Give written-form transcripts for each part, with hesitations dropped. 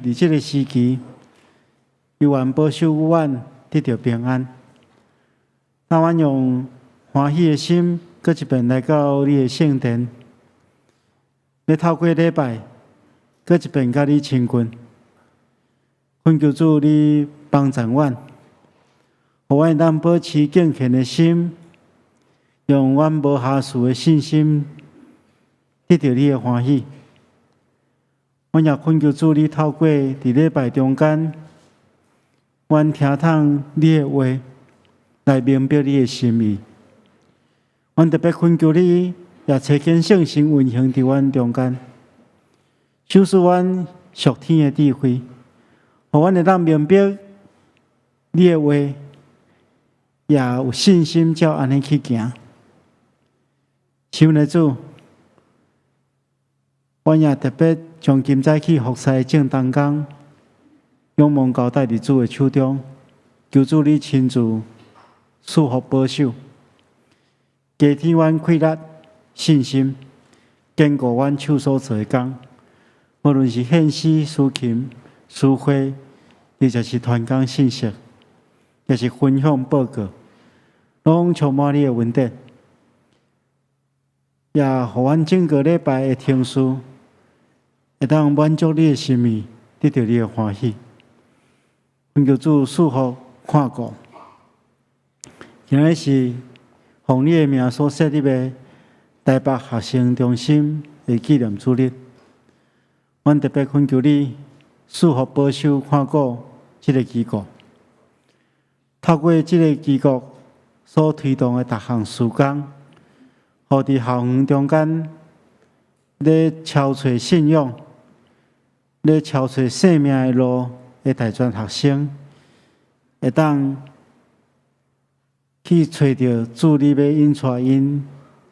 佇這个時期，猶原保守阮得著平安。那阮用歡喜的心，閣一遍來到你的聖殿，欲透過禮拜，閣一遍佮你親近。懇求主你幫助阮，予阮會當保持敬虔的心，用阮無瑕疵的信心，得著你的歡喜。阮也懇求主你透過佇禮拜中間，阮聽通你的話，來明白你的心意。阮特別懇求你，也差遣聖神運行佇阮中間，賞賜阮屬天的智慧，予阮會當明白你的話，也有信心照按呢去行。親愛的主，阮也特別將今早起服侍的眾同工，仰望交代佇主的手中，求主你親自賜福保守，加添阮氣力、信心，堅固阮手所做的工。無論是獻詩、司琴、司會，抑或是傳講信息，抑是分享報告，攏充滿你的恩典，也予阮整個禮拜的程序，會當滿足你的心意，得著你的歡喜。懇求主賜福看顧，今日是奉你的名所設立的台北學生中心的紀念主日。阮特別懇求你賜福保守看顧這个機構，透過這个機構所推動的逐項事工，予佇校園中間咧超揣信仰、咧超揣生命的路的大專學生，會當去揣著主你欲引帶𪜶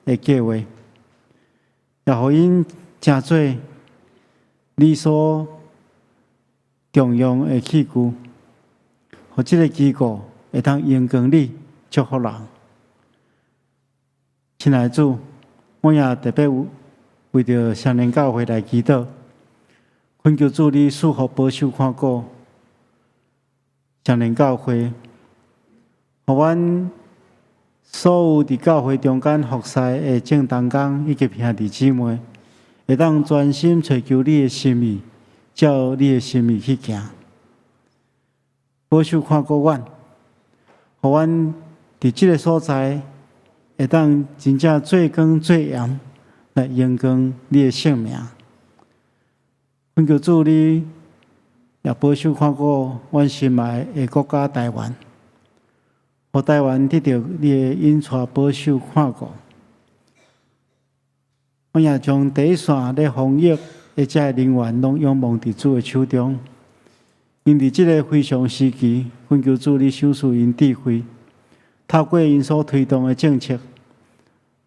的計劃，也予𪜶成做你所重用的器具，予這个機構會當榮光你，祝福人。親愛的主，我也特別為著雙連教會來祈禱，懇求主你賜福保守看顧雙連教會，予阮所有佇教會中間服侍的眾同工以及兄弟姊妹，會當專心揣求你的心意，照你的心意去行。保守看顧阮，予阮佇這个所在會當真正做光做鹽，來榮光你的聖名。懇求主你也保守看顧阮心愛的國家台灣，予台灣得著你的引帶保守看顧。阮也將第一線咧防疫的這个人員攏仰望佇主的手中。𪜶佇這个非常時期，懇求主你賞賜𪜶智慧，透過𪜶所推動的政策，予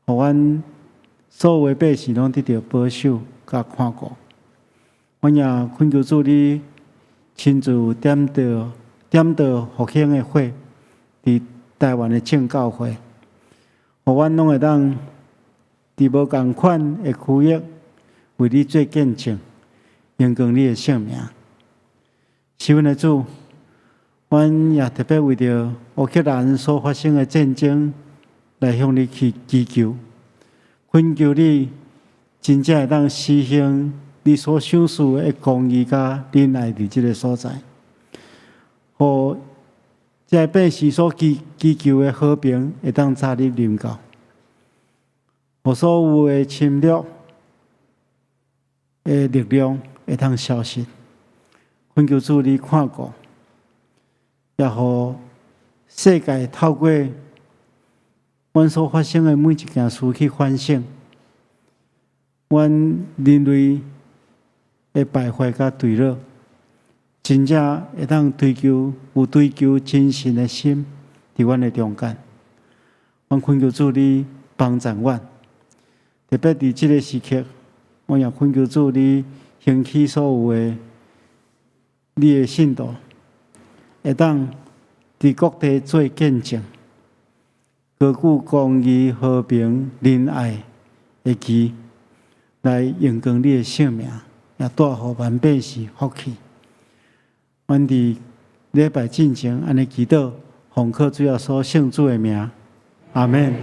阮所有的百姓攏得著保守佮看顧。阮也懇求主你親自點著點著復興的火，佇台灣的眾教會，予阮攏會當佇無仝款的區域為你做見證，榮光你的聖名。是阮的主，阮也特別為著烏克蘭所發生的戰爭來向你去祈求，懇求你真正會當施行你所賞賜的公義佮仁愛佇這个所在，予這个百姓所祈祈求的和平會當早日臨到，予所有的侵略的力量會當消失。懇求主你看顧，也予世界透過阮所發生的每一件事去反省，阮人類的敗壞佮墜落，真正會當追求有追求真神的心，佇阮的中間。阮懇求主你幫助阮，特別佇這个時刻，我也懇求主你興起所有的你的信徒，會當佇各地做見證，高舉公義、和平、仁愛的旗，來榮光你的聖名，也帶予萬百姓福氣。阮佇禮拜進前按呢祈禱，奉靠主耶穌聖子的名，阿們。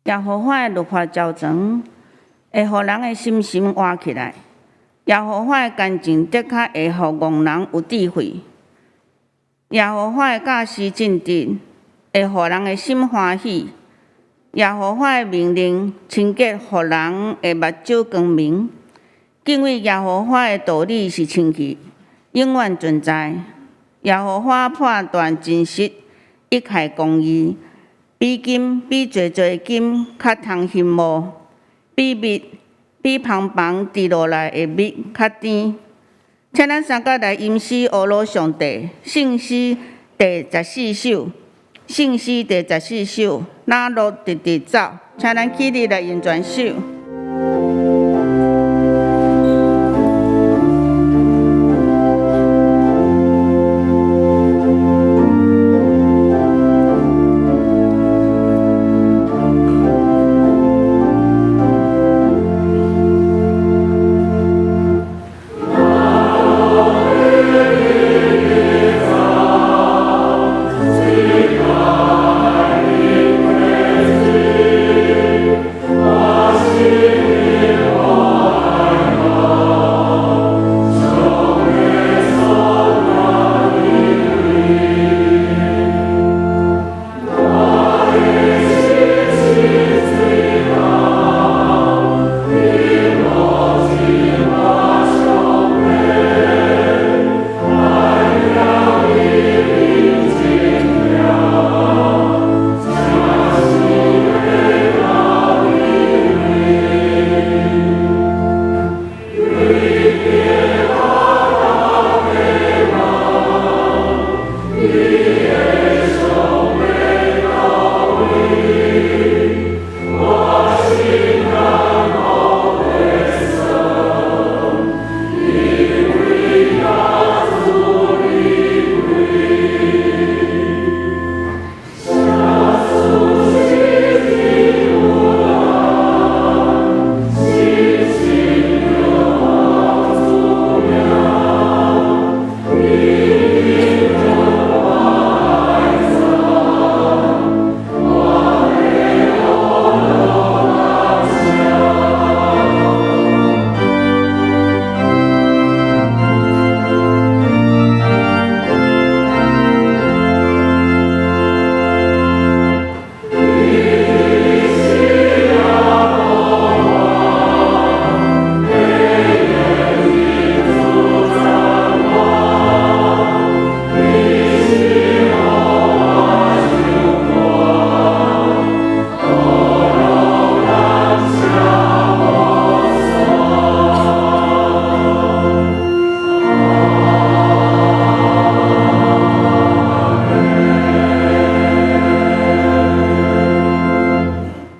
耶和華的律法周全，會予人的心神活起來；耶和華的乾淨的確會予戇人有智慧。耶和華的教示正直，會予人的心歡喜。耶和華的命令清潔，予人的目睭光明。敬畏耶和華的道理是清氣，永遠存在。耶和華判斷真實，一切公義，比金比濟濟金較通欣慕，比蜜比蜂房滴落來的蜜較甜。請咱三甲來吟詩呵咾上帝，聖詩第十四首，聖詩第十四首，哪路直直走，請咱起立來吟全首。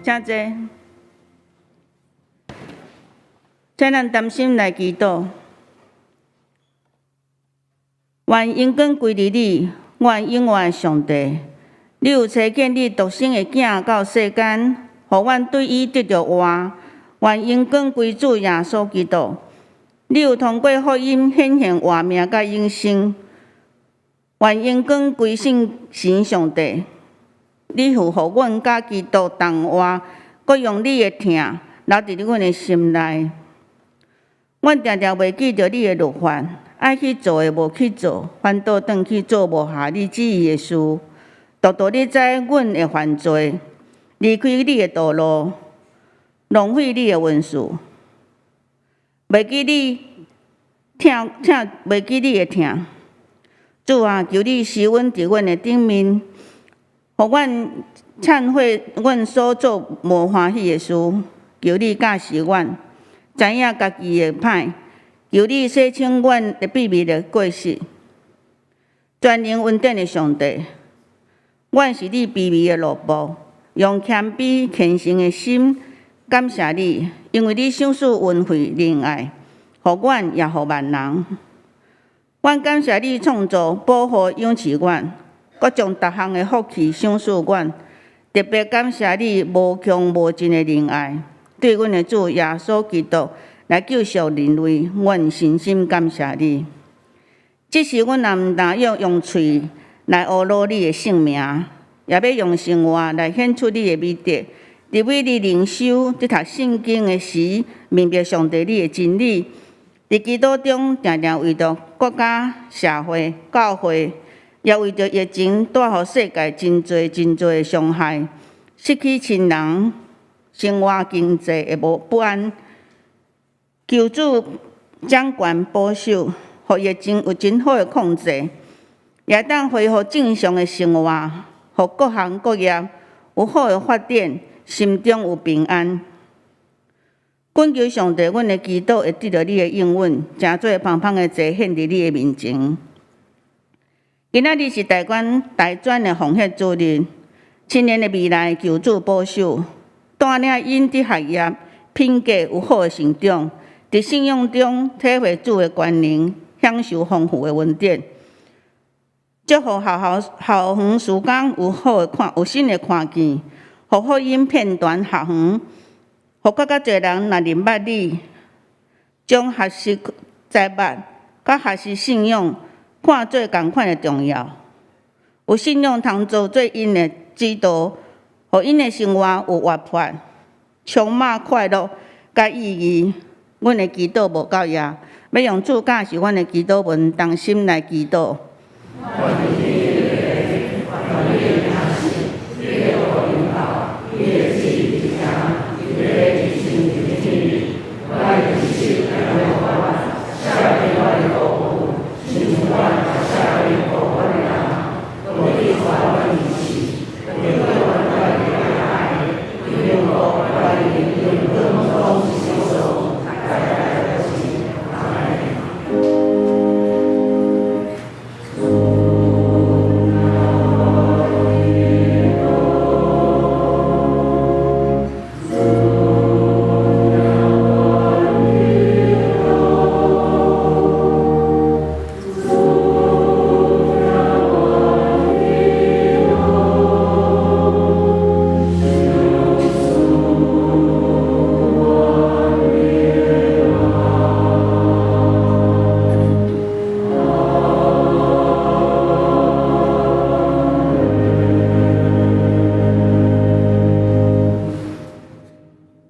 請坐。請咱擔心來祈禱。願榮光歸予你，阮永活的上帝。你有差遣你獨生的囝到世間，予阮對伊得著活。願榮光歸主耶穌基督。你有通過福音顯現活命佮永生。願榮光歸聖神上帝。你有予阮佮基督同活，閣用你的疼留佇阮的心內。阮定定袂記著你的律法，愛去做的無去做，反倒轉去做無合你旨意的事。獨獨你知阮會犯罪，離開你的道路，浪費你的恩賜，袂記你疼疼，袂記你的疼。主啊，求你施恩佇阮的頂面，予阮懺悔阮所做無歡喜的事。求你教示阮，知影家己的歹。求你洗清阮的秘密的過失。全能恩典的上帝，阮是你卑微的奴僕，用謙卑虔誠的心感謝你，因為你賞賜恩惠仁愛，予阮也予萬人。阮感謝你創造、保護、養飼阮，閣將逐項的福氣賞賜阮。特別感謝你無窮無盡的仁愛，對阮的主耶穌基督來救贖人類，阮深深感謝你。只是阮也毋但要用喙來呵咾你的聖名，也欲用生活來顯出你的美德。伫每日靈修、伫讀聖經的時，明白上帝你的真理。佇祈禱中，定定為著國家、社會、教會，也為著疫情帶予世界真濟真濟的傷害，失去親人、生活經濟的無不安。求主掌權保守，予疫情有真好的控制，也當恢復正常的生活，予各行各業有好的發展，心中有平安。懇求上帝，阮的祈禱會得著你的應允，成做芳芳的祭獻佇你的面前。今仔日是台灣大專的奉獻主日，青年的未來求主保守，帶領𪜶佇學業、品格有好的成長，佇信仰中體會主的權能，享受豐富的恩典。祝福學校校園事工有好的看，有新的看見，予福音遍傳校園。予閣較濟人若認捌你，將學習財物佮學習信仰看做仝款的重要。有信仰通做做𪜶的指導，予𪜶的生活有活潑、充滿快樂佮意義。阮的祈禱無夠遐，欲用主教示阮的祈禱文，同心來祈禱。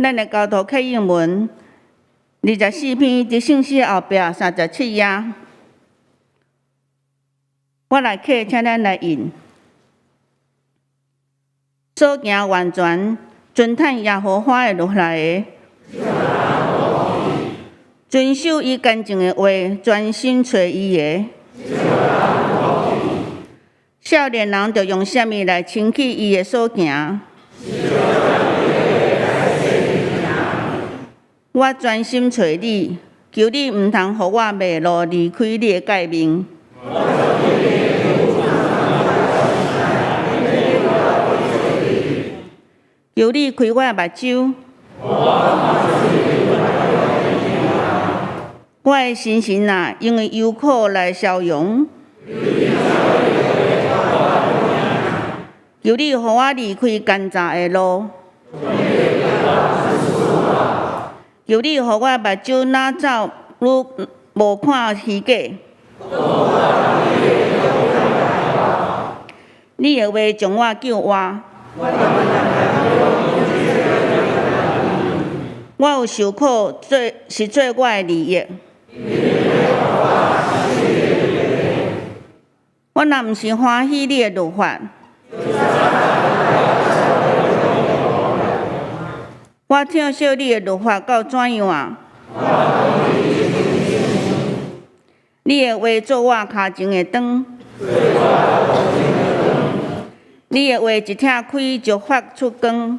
咱的交托課英文24篇，佇聖詩後壁37頁。我來課，請咱來印。所行完全，遵趁耶和華的律例的，遵守伊乾淨的話，專心揣伊的。少年人著用啥物來清去伊的所行？我專心揣你，求你毋通予我迷路，離開你的誡命。求你開我的目睭，我的心神啊，因為憂苦來消融。求你予我離開奸詐的路。求你予我目睭若走愈無看虛假。你的話將我救活。我有受苦，做是做我的利益。我若毋是歡喜你的律法，我疼惜你的律法到怎樣啊？你的話做我跤前的燈，你的話一拆開就發出光。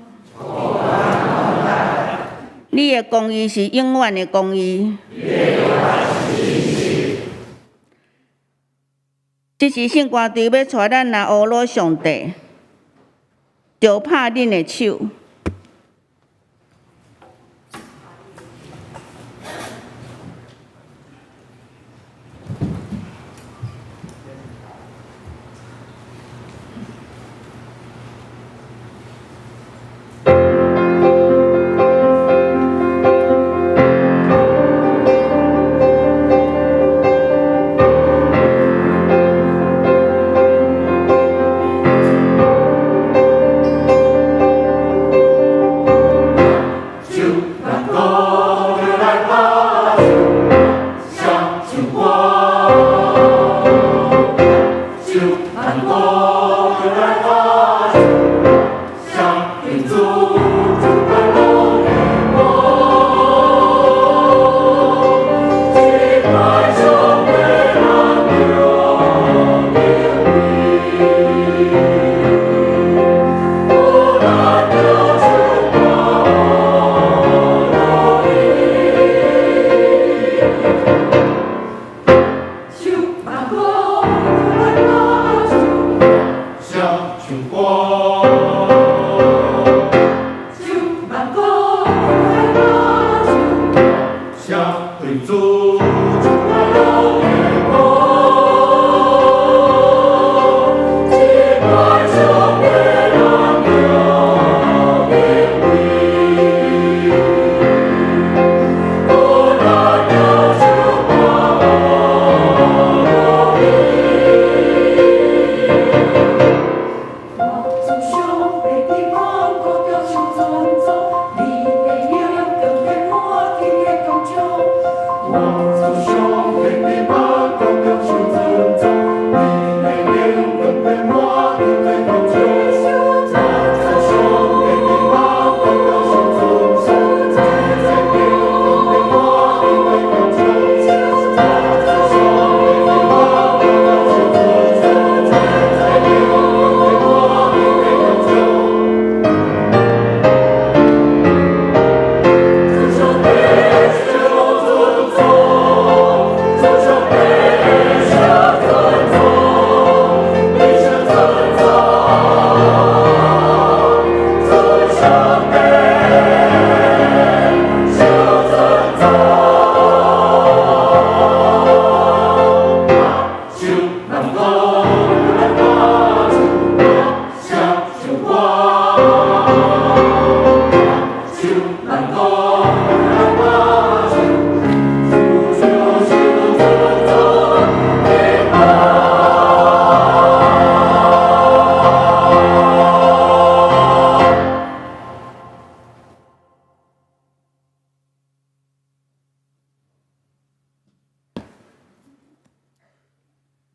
你的公義是永遠的公義。這是聖歌隊欲帶咱來呵咾上帝，著拍恁的手。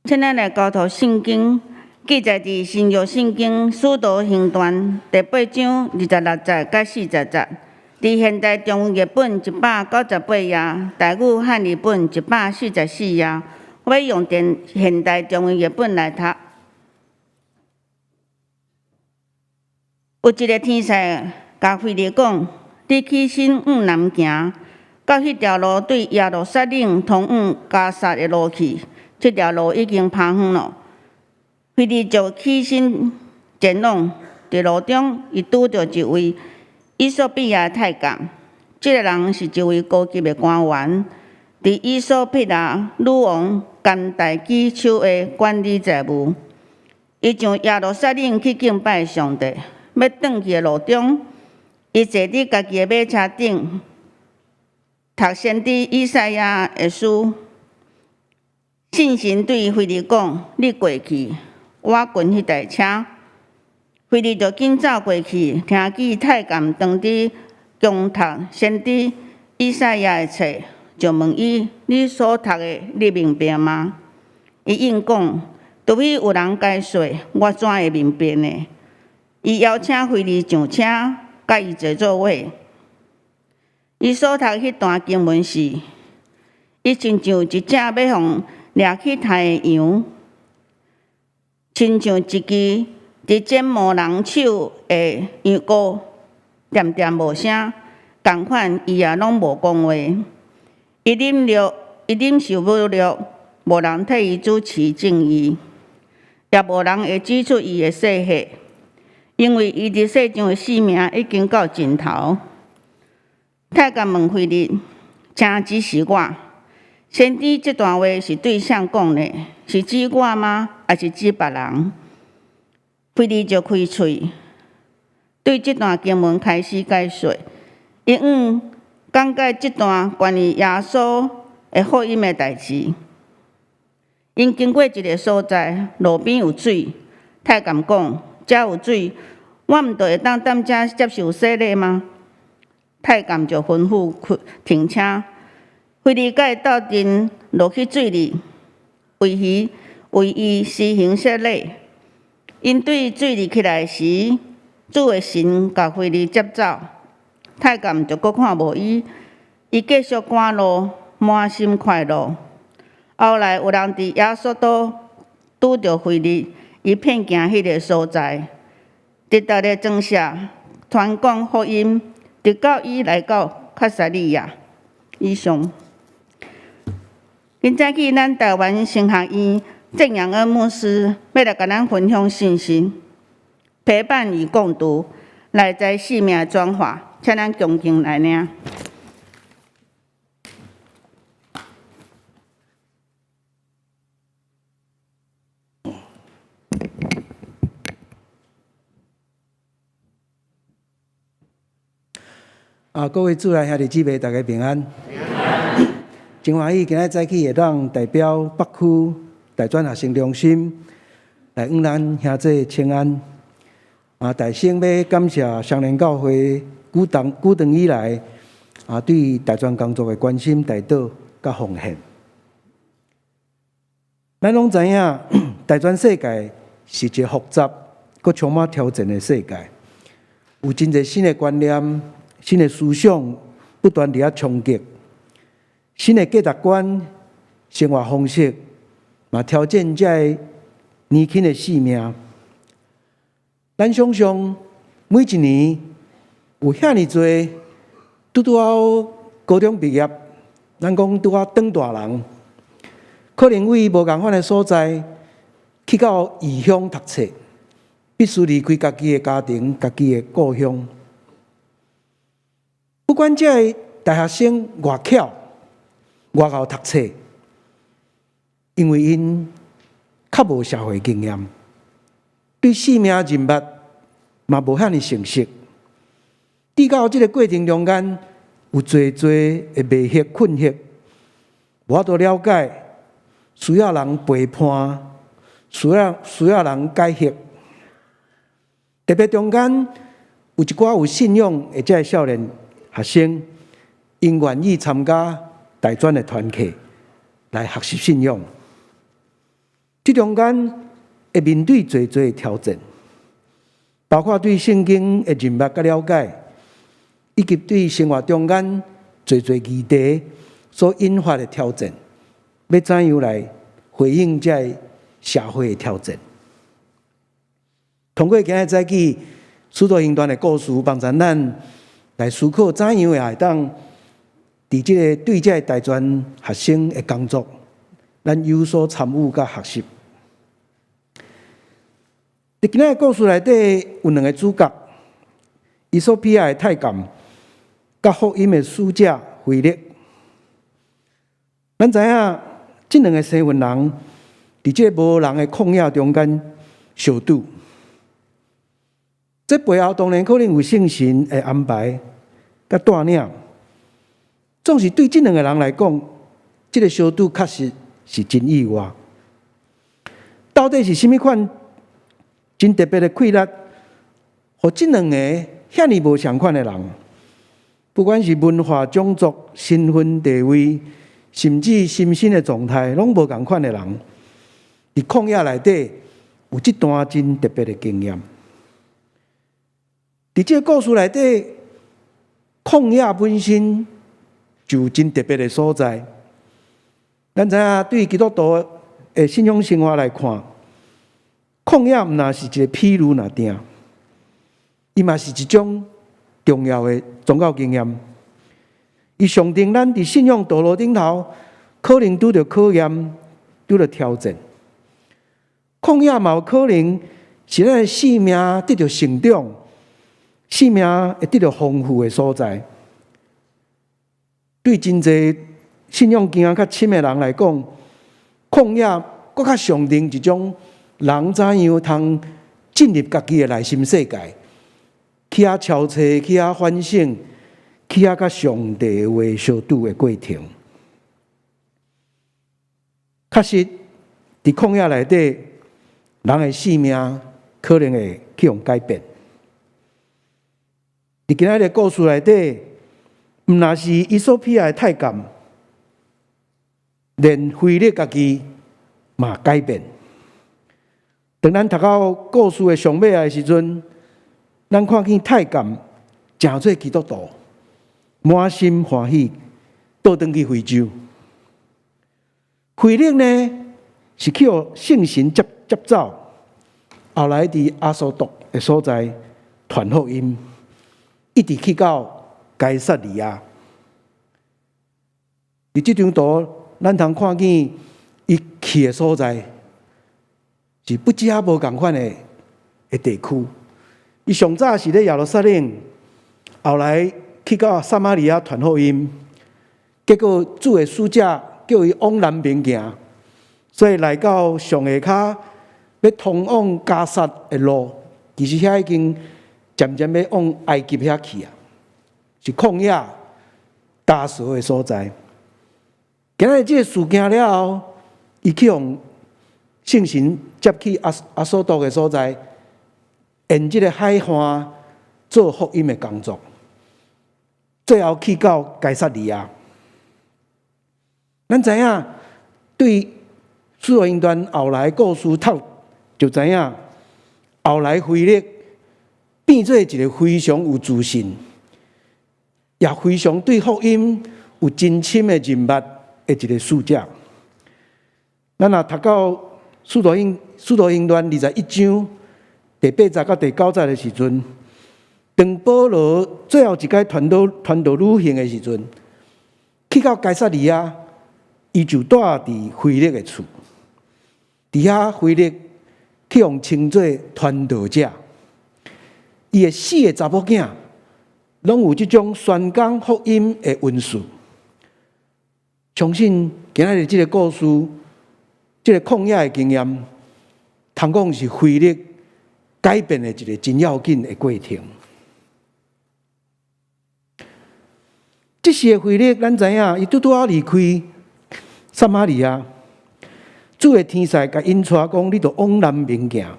請咱來交託聖經，記載佇新約聖經使徒行傳第八章二十六節佮四十節，佇現代中文譯本一百九十八頁，台語漢譯本一百四十四頁。我欲用現代中文譯本來讀。有一个天使共腓力講：你起身向南行，到彼條路對耶路撒冷通往迦薩的路去。這條路已經拋荒了。腓力就起身前往，佇路中，伊拄著一位衣索比亞太監。這个人是一位高級的官員，佇衣索比亞女王甘大基手下管理財務。伊上耶路撒冷去敬拜上帝，欲轉去的路中，伊坐佇家己的馬車頂，讀先知以賽亞的書。聖神對腓力講：你過去，我跟彼台車。腓力就緊走過去，聽見太監當佇恭讀先知以賽亞的冊，就問伊：你所讀的，你明白嗎？伊應講：除非有人解說，我怎會明白呢？伊邀請腓力上車，佮伊坐做伙。伊所讀彼段經文是：伊親像一隻欲予掠去刣的羊，親像一支佇剪毛人手的羊羔，恬恬無聲，仝款伊也攏無講話。伊忍受侮辱，無人替伊主持正義，也無人會指出伊的過失，因為伊佇世上的性命已經到盡頭。太監問腓力，請指示我。先知這段話是對誰講的？是指我嗎？抑是指別人？腓力就開喙，對這段經文開始解說。伊向講解這段關於耶穌的福音的代誌。𪜶經過一个所在，路邊有水。太監講：遮有水，我毋就會當踮遮接受洗禮嗎？太監就吩咐停車。腓力佮伊鬥陣落去水裡，為伊施行洗禮。𪜶對水裡起來時，主的神共腓力接走，太監就閣看無伊，伊繼續趕路，滿心快樂。後來有人佇亞索都拄著腓力，伊遍行彼个所在，直直的裝卸傳講福音，直到伊來到凱撒利亞。以上。今早起，咱台灣神學院鄭養恩牧師欲來共咱分享信息，陪伴與共讀，內在生命的轉化，請咱恭敬來領。啊，各位主內兄弟姊妹，大家平安。真歡喜，今仔早起會當代表北區大專學生中心來向咱兄弟請安。啊，大先欲感謝雙連教會久長久長以來啊，對大專工作的關心、帶導佮奉獻。咱攏知影，大專世界是一个複雜、閣充滿挑戰的世界，有真濟新的觀念、新的思想不斷佇遐衝擊，新的價值觀、生活方式，嘛挑戰這个年輕的生命。咱想像每一年有遐爾濟拄拄好高中畢業，咱講拄仔長大人，可能為無仝款的所在去到異鄉讀冊，必須離開家己的家庭、家己的故鄉。不管這个大學生偌巧、偌𠢕讀冊，因為𪜶較無社會經驗，對生命人脈嘛無遐爾熟悉。佇到這个過程中間，有濟濟的迷惑困惑，無法度了解，需要人陪伴，需要人解惑。特別中間有一寡有信仰的這个少年學生，𪜶願意參加大專的團契來學習信仰。這中間會面對濟濟的挑戰，包括對聖經的認捌佮了解，以及對生活中間濟濟議題所引發的挑戰，欲怎樣來回應這个社會的挑戰？通過今仔早起使徒行傳的故事，幫助咱來思考怎樣會當佇這个對這个大專學生的工作，咱有所參與佮學習。佇今仔的故事內底有兩个主角，衣索比亞的太監，佮福音的使者腓力。咱知影，這兩个身份人佇這个無人的曠野中間相拄，這背後當然可能有聖神的安排佮帶領。總是對這兩个人來講，這个相拄確實是真意外。到底是啥物款真特別的氣力，予這兩个遐爾無仝款的人，不管是文化、種族、身份、地位，甚至心身的狀態，攏無仝款的人，佇曠野內底有這段真特別的經驗。佇這个故事內底，曠野本身就有真特別的所在。咱知影，對基督徒的信仰生活來看，曠野毋但是一个譬喻爾定，伊嘛是一種重要的宗教經驗。伊象徵咱佇信仰道路頂頭，可能拄著考驗、拄著挑戰。曠野嘛有可能是咱的生命得著成長、生命會得著豐富的所在。對真濟信仰經驗較深的人來講，曠野閣較象徵一種人怎樣通進入家己的內心世界，去遐撨揣，去遐反省，去遐佮上帝話相拄的過程。確實，佇曠野內底，人的生命可能會去予改變。佇今仔日故事內底，毋但是衣索比亞的太監，連腓力家己嘛改變。當咱讀到故事的上尾的時陣，咱看見太監成做基督徒，滿心歡喜，倒轉去非洲。腓力呢，是去予聖神接走，後來佇亞索多的所在傳福音，一直去到該撒利亞。佇這張圖，咱通看見伊去的所在是不只無仝款的地區。伊上早是咧耶路撒冷，後來去到撒瑪利亞傳福音，結果主的使者叫伊往南邊行，所以來到上下跤欲通往迦薩的路，其實遐已經漸漸欲往埃及遐去啊，是曠野乾燥的所在。今仔日這个事件了後，伊去予聖神接去亞索多的所在，沿這个海岸做福音的工作，最後去到該撒利亞。咱知影，對使徒行傳後來故事讀就知影，後來腓力變做一个非常有自信，也非常對福音有真深的認捌的一个使者。咱若讀到使徒行傳21章第8節到第9節的時陣，當保羅最後一擺傳道旅行的時陣，去到該撒利亞，伊就蹛佇腓力的厝，佇遐腓力去予稱做傳道者，伊的四个查某囝攏有這種宣講福音的恩賜。相信今仔日這个故事，這个曠野的經驗，通講是腓力改變的一个真要緊的過程。這時的腓力，咱知影，伊拄拄仔離開撒瑪利亞，主的天使共引帶講，你著往南邊行，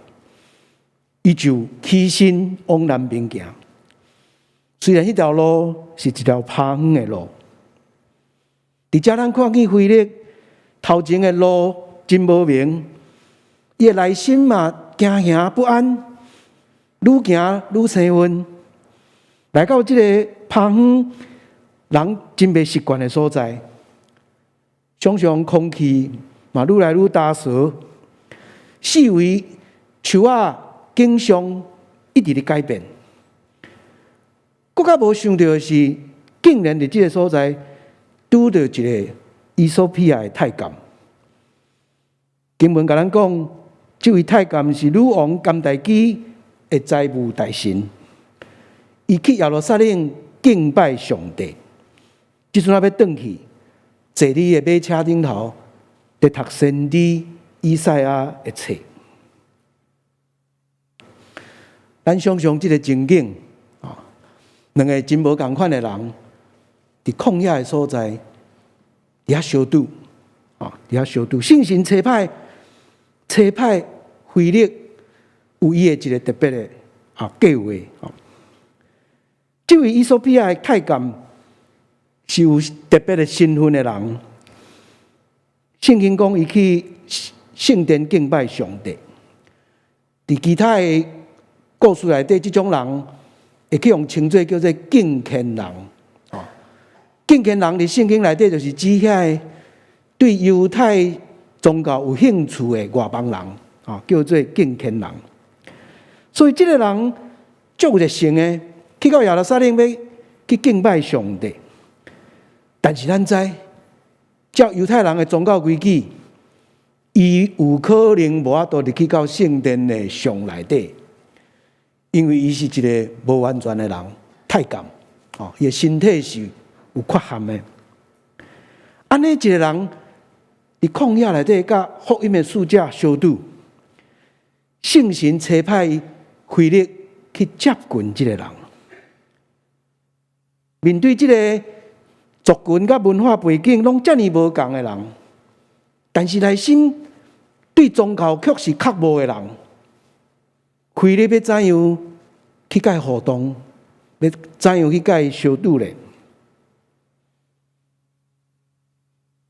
伊就起身往南邊行。雖然彼條路是一條拋荒的路，佇遮咱看見腓力頭前的路真無明，伊的內心嘛驚惶不安，愈行愈生暈，來到這个拋荒人真袂習慣的所在，想像空氣嘛愈來愈焦燥，四圍樹仔景象一直咧改變。閣較無想著的是，竟然佇這个所在拄著一个伊索比亞的太監。經文共咱講，這位太監是女王甘大基的財務大臣，伊去耶路撒冷敬拜上帝。這陣仔欲轉去，坐佇个馬車頂頭，佇讀先知以賽亞的冊。咱想像這个情景，啊，兩个真無仝款的人，佇曠野的所在，佇遐相拄，啊，佇遐相拄。聖神差派腓力有伊的一个特別的計劃。這位伊索比亞的太監是有特別的身份的人。聖經講，伊去聖殿敬拜上帝。佇其他的故事內底，這種人會去予稱做叫做敬虔人。敬虔人佇聖經內底就是指遐個對猶太宗教有興趣的外邦人，叫做敬虔人。所以這个人足有熱誠的，去到耶路撒冷欲去敬拜上帝。但是咱知，照猶太人的宗教規矩，伊有可能無法度入去到聖殿的上內底，因為伊是一个無完全的人，太監，伊的身體是有缺陷的。按呢一个人佇曠野內底，佮福音的使者相拄，聖神差派腓力去接近這个人。面對這个族群佮文化背景攏遮爾無仝的人，但是內心對宗教卻是渴慕的人，腓力欲怎樣去共伊互動，欲怎樣去共伊相拄咧？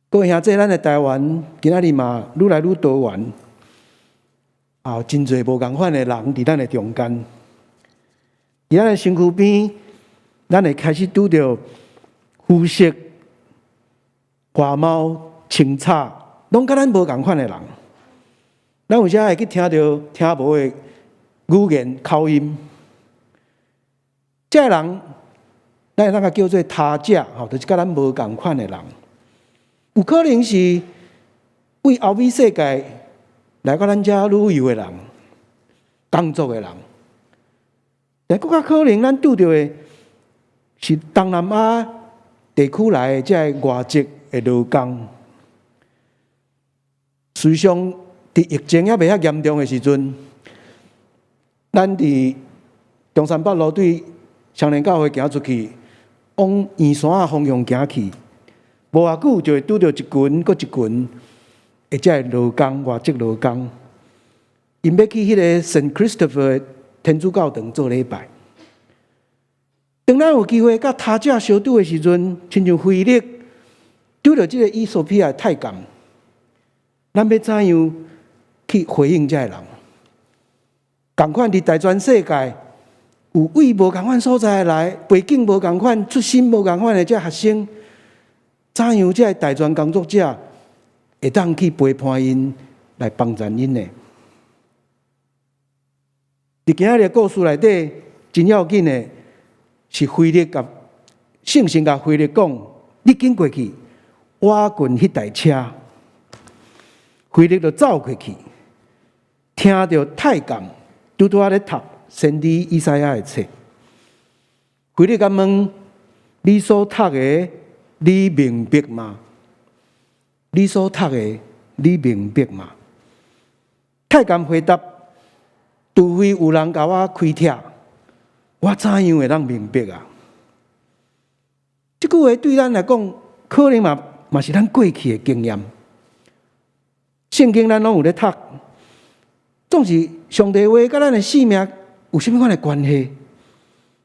各位兄弟，咱的台灣今仔日嘛愈來愈多元。啊，真濟無仝款的人佇咱的中間，佇咱的身軀邊，咱會開始拄著膚色、外貌、穿插，攏佮咱無仝款的人。咱有時會去聽著聽無的語言口音，這个人，咱會當共叫做他者，吼，就是佮咱無仝款的人。有可能是為後尾世界來到咱遮旅遊的人、工作的人，但閣較可能咱拄著的是東南亞地區來的這个外籍的勞工。事實上，佇疫情猶未遐嚴重的時陣，咱佇中山北路對雙連教會行出去，往圓山仔方向行去，無偌久就會拄著一群閣一群的這个勞工，外籍勞工，𪜶欲去彼個聖 Christopher 天主教堂做禮拜。當咱有機會佮他者相拄的時陣，親像腓力拄著這个衣索比亞太監，咱欲怎樣去回應這个人？仝款佇大全世界有為無仝款所在來，背景無仝款、出身無仝款的這學生，怎樣這个大專工作者會當去陪伴𪜶來幫助𪜶呢？佇今仔日故事內底，真要緊的是腓力共聖神共腓力講：你緊過去，倚近彼台車。腓力就走過去，聽著太監拄拄仔咧讀先知以賽亞的冊。腓力共問：你所讀的，你明白嗎？你所讀的，你明白嗎？太監回答：除非有人共我開帖，我怎樣會當明白啊？這句話對咱來講，可能嘛是咱過去的經驗。聖經咱攏有咧讀，總是上帝話佮咱的性命有啥物款的關係？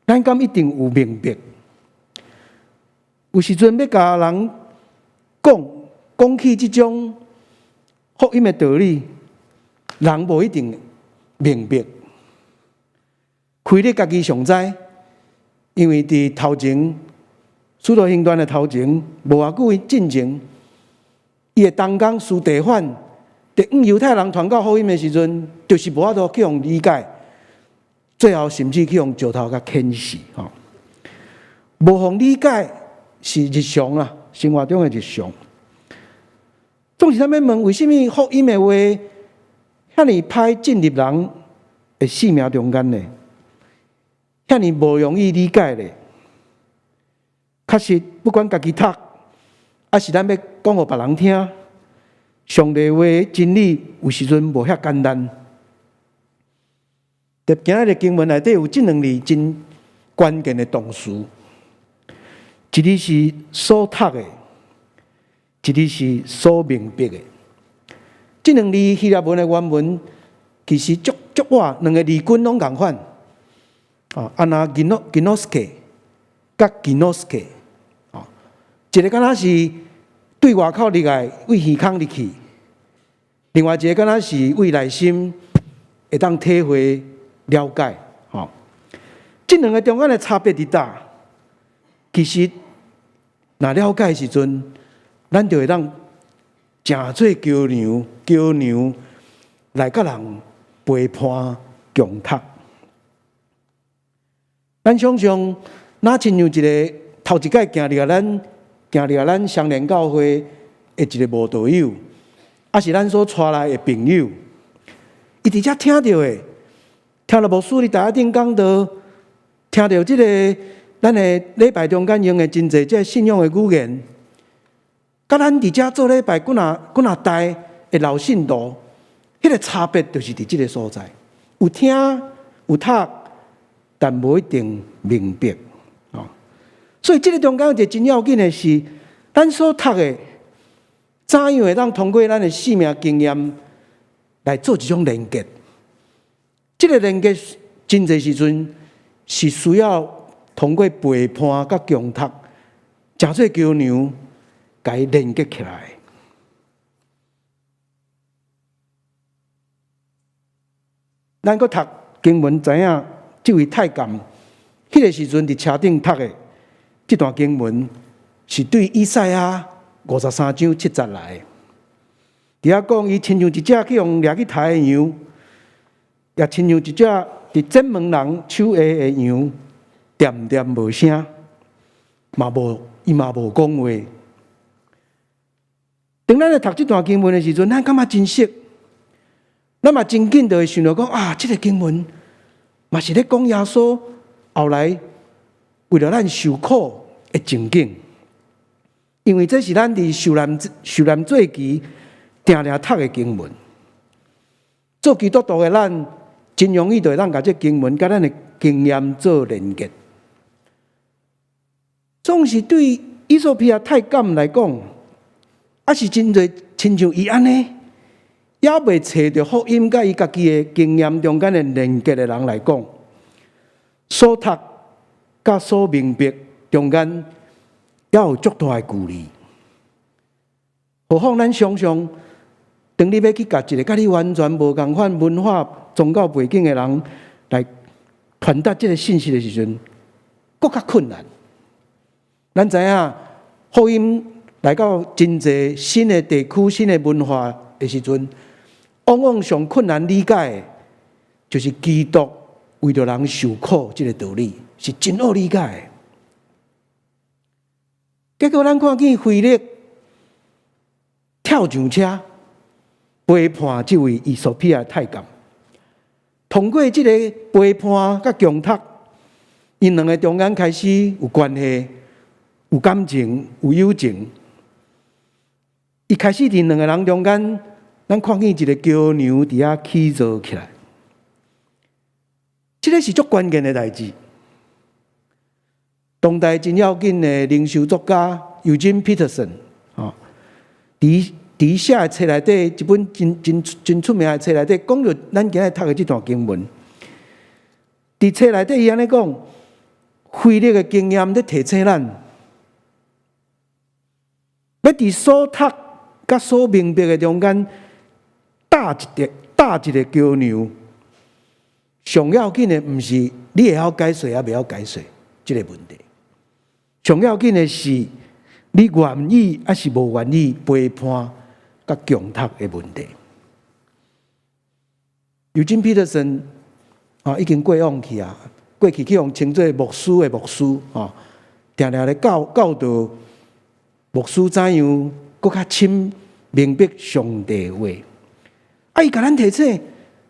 咱敢一定有明白？有時陣欲共人講講起這種福音的道理，人無一定明白。腓力家己上知，因為佇頭前，使徒行傳的頭前，無偌久進前，伊的同工司提反，佇向猶太人傳講福音的時陣，就是無法度去予理解，最後甚至去予石頭共牽死。吼，無予理解是日常啊，生活中的日常。總是咱欲問，為啥物福音的話遐爾歹進入人的性命中間呢？遐爾無容易理解咧？確實，不管家己讀，抑是咱欲講予別人聽，上帝話真理有時陣無遐簡單。佇今仔日經文內底有這兩字真關鍵的動詞，一字是所讀的，一字是所明白的。這兩字希臘文的原文其實足足倚，兩个字根攏仝款。啊，anaginoske佮 ginoske，啊，一個敢若是對外口入來，對耳孔入去；另外一個敢若是對內心會當體會了解。吼，這兩个中間的差別佇佗？其實，若了解的時陣，咱就會當成做橋梁，橋梁來佮人陪伴共讀。咱想像，若親像一个頭一擺行入來咱行入來咱雙連教會的一个無道友，抑是咱所帶來的朋友，伊佇遮聽著的，聽著牧師佇台仔頂講道，聽著這个咱的禮拜中間用的真濟這个信仰的語言，佮咱佇遮做禮拜幾若幾若代的老信徒，彼个差別就是佇這个所在，有聽有讀，但無一定明白。哦，所以這个中間有一个真要緊的是，咱所讀的，怎樣會當通過咱的生命經驗來做一種連結？這个連結真濟時陣是需要通過陪伴佮共讀，成做橋梁，共伊連結起來。咱閣讀經文，知影這位太監，彼個時陣佇車頂讀的這段經文，是對以賽亞53章7節來的。佇遐講，伊親像一隻去予掠去刣的羊，也親像一隻佇剪毛人手下的羊，恬恬無聲，嘛無伊嘛無講話。當咱咧讀這段經文的時陣，咱感覺真熟，咱嘛真緊就會想著講啊，這個經文嘛是咧講耶穌後來為著咱受苦的情景，因為這是咱佇受難祭期定定讀的經文。做基督徒的咱，真容易就會當共這經文佮咱的經驗做連結。總是對衣索比亞太監來講，抑是真濟親像伊按呢，猶未揣著福音佮伊家己的經驗中間的連結的人來講，所讀佮所明白中間，猶有足大的距離。何況咱想像，當你欲去共一個佮你完全無仝款文化、宗教背景的人來傳達這個信息的時陣，閣較困難。咱知影福音來到真濟新的地區、新的文化的時陣，往往上困難理解的，就是基督為著人受苦這個道理，是真惡理解的。結果咱看見腓力跳上車，陪伴這位衣索比亞太監，通過這個陪伴佮共讀，𪜶兩个中間開始有關係、有感情、有友情。伊開始佇兩个人中間，咱看見一个橋梁佇遐起造起來。這个是足關鍵的代誌。當代真要緊的靈修作家 Eugene Peterson，吼，佇寫的冊內底，一本真真真出名的冊內底，講著咱今日讀的這段經文。佇冊內底，伊按呢講，腓力的經驗咧提醒咱，欲佇所讀佮所明白的中間搭一个橋梁。上要緊的毋是你會曉解說抑袂曉解說這个問題，上要緊的是你願意抑是無願意陪伴佮共讀的問題。尤金·彼得森啊，已經過往去啊，過去去予稱做牧師的牧師啊，定定咧教導牧師怎樣閣較深明白上帝話。啊，伊共咱提醒，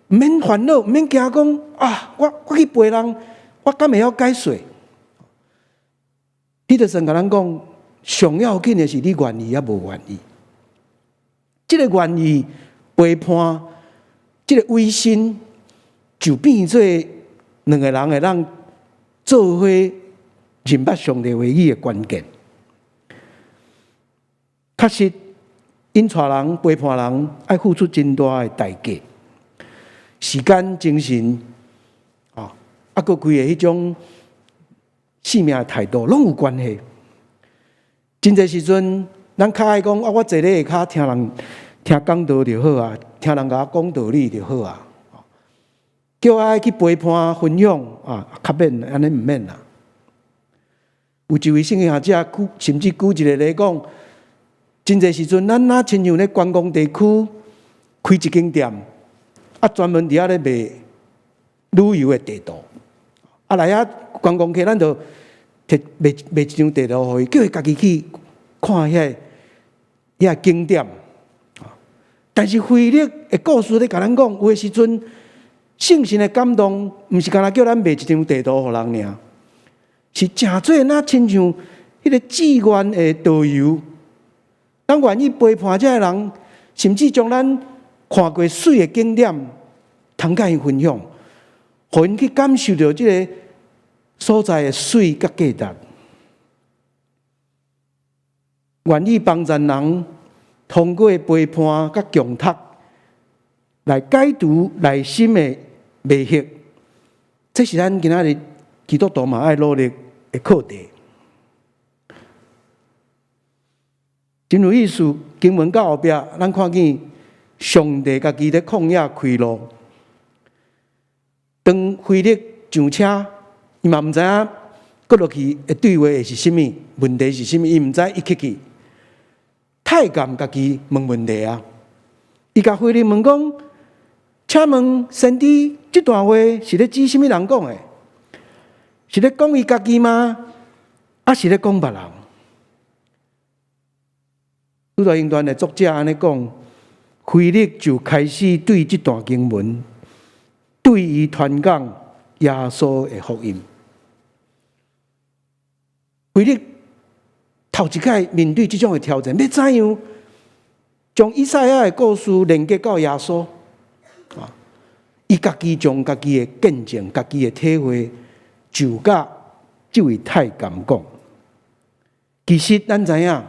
毋免煩惱，毋免驚講啊！我去陪人，我敢會曉解說？彼得森共咱講，上要緊的是你願意抑無願意。這个願意陪伴，這个委身，就變做兩个人會當做伙認捌上帝話語的關鍵。確實，𪜶帶人陪伴人，愛付出真大的代價，時間、精神，啊，啊，閣規个彼種生命的態度，攏有關係。真濟時陣，咱較愛講啊，我坐咧下跤聽人聽講道就好啊，聽人共我講道理就好啊。叫我愛去陪伴分享啊，較免按呢毋免啦。有一位聖經學者舉，甚至舉一個例講，真濟時陣，咱若親像咧觀光地區開一間店，啊，專門佇遐咧賣旅遊的地圖，啊，來遐觀光客，咱就提賣一張地圖予伊，叫伊家己去看遐景點。但是腓力的故事咧，共咱講，有的時陣聖神的感動，毋是干焦叫咱賣一張地圖予人爾，是誠做若親像彼個志願的導遊，咱願意陪伴這个人，甚至將咱看過媠的景點，通共𪜶分享，予𪜶去感受著這个所在的媠佮價值。願意幫助人，通過陪伴佮共讀來解除內心的迷惑，這是咱今仔日基督徒嘛愛努力的課題。真有意思，經文到後壁，咱看見上帝家己咧曠野開路，當腓力上車，伊嘛毋知影閣落去的對話會是啥物，問題是啥物，伊毋知，伊客氣。太監家己問問題啊！伊共腓力問講：請問先知這段話是咧指啥物人講的？是咧講伊家己嗎？抑是咧講別人？使徒行傳的作者按呢講，腓力就開始對這段經文，對伊傳講耶穌的福音。腓力頭一擺面對這種的挑戰，欲怎樣將以賽亞的故事連結到耶穌？啊，伊家己將家己的見證、家己的體會，就佮這位太監講。其實咱知影，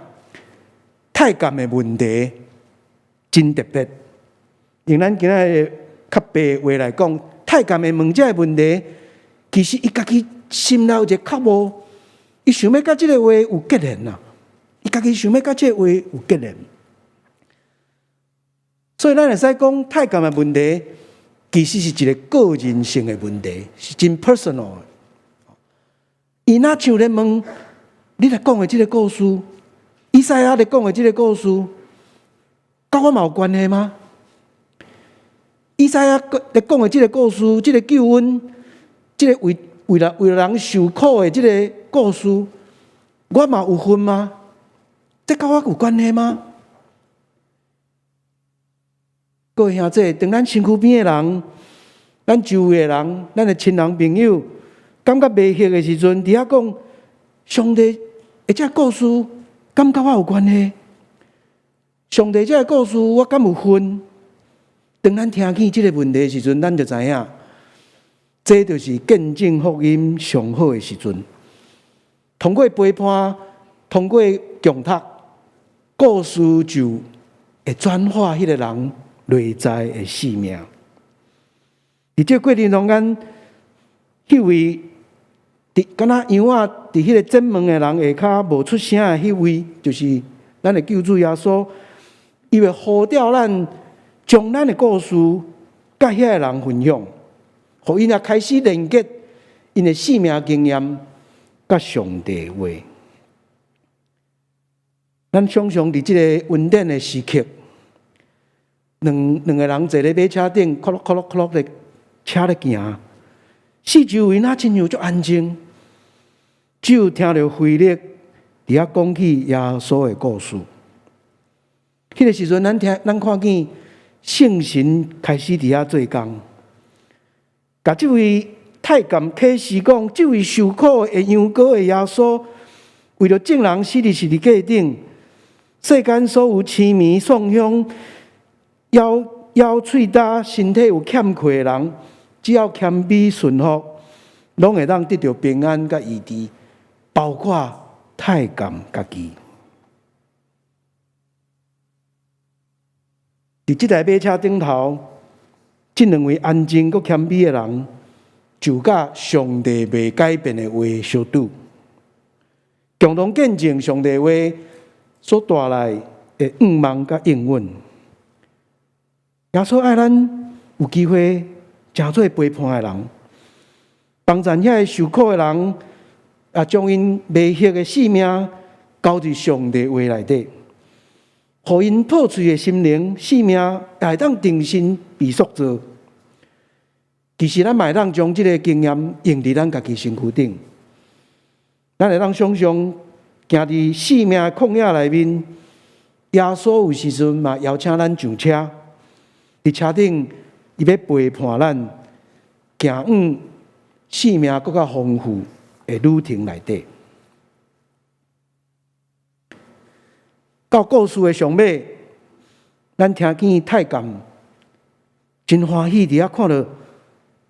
太監的問題真特別。用咱今仔日較白話來講，太監會問這个問題，其實伊家己心內有一个渴慕，伊想欲佮這个話有結連啊！伊家己想欲佮這个話有結連。所以咱會使講，太監的問題，其實是一個個人性的問題，是真 personal 的。伊若像咧問，你來講的這個故事，以賽亞咧講的這個故事，佮我嘛有關係嗎？以賽亞咧講的這個故事，這個救恩，這個為了人受苦的這個故事，我嘛有份嗎？這佮我有關係嗎？各位兄弟，當咱身軀邊的人，咱周圍的人，咱的親人朋友，感覺迷惑的時陣，佇遐講上帝的這個故事，敢佮我有關係？上帝這個故事，我敢有份？當咱聽見這個問題的時陣，咱就知影，這就是見證福音上好的時陣。通過陪伴，通過共讀，故事就會轉化彼個人內在的生命。佇這個過程中間，彼位佇敢若羊仔佇彼個窄門的人下跤無出聲的彼位，就是咱的救主耶穌，伊會呼召咱，將咱的故事佮遐个人分享，予𪜶也開始連結𪜶的生命經驗佮上帝話。咱想象佇這個恩典的時刻，兩個人坐咧馬車頂，咕嚕咕嚕咕嚕的車咧行，四周圍若親像足安靜，只有聽著腓力佇遐講起耶穌的故事。彼個時陣，咱看見聖神開始佇遐做工，共這位太監啟示講，這位受苦的羊羔的耶穌，為著眾人死佇十字架頂，世間所有癡迷喪鄉、枵喙焦、身體有欠缺的人，只要謙卑順服，攏會當得著平安佮醫治，包括太監家己。佇這台馬車頂頭，這兩位安靜閣謙卑的人，就佮上帝袂改變的話相拄，共同見證上帝話所帶來的向望佮應允。耶穌愛咱有機會成做陪伴的人，幫助遐个受苦的人，也將𪜶迷惑的性命交佇上帝話內底，予𪜶破碎的心靈、性命也會當重新被塑造。其實咱嘛會當將這个經驗用佇咱家己身軀頂，咱會當想像行佇生命的曠野內面，耶穌有時陣嘛邀請咱上車，佇車頂伊欲陪伴咱行往生命閣較豐富的旅程內底。到故事的上尾，咱聽見太監真歡喜，佇遐看著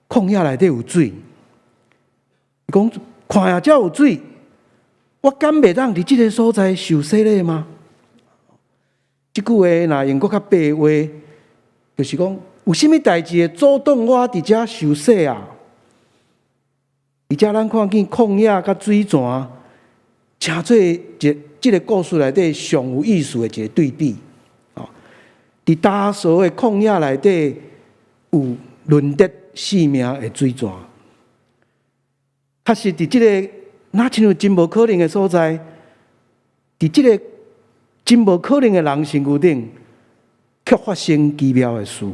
曠野內底有水，伊講看啊，遮有水，我敢袂當佇這个所在受洗禮嗎？這句話若用閣較白話，就是講有啥物代誌會阻擋我佇遮受洗啊？佇遮咱看見曠野佮水泉，成做一這个故事內底上有意思的一个對比。哦，佇焦燥的曠野內底有潤澤。生命的水泉。確實，佇這个若親像真無可能的所在，佇這个真無可能的人身軀頂，卻發生奇妙的事。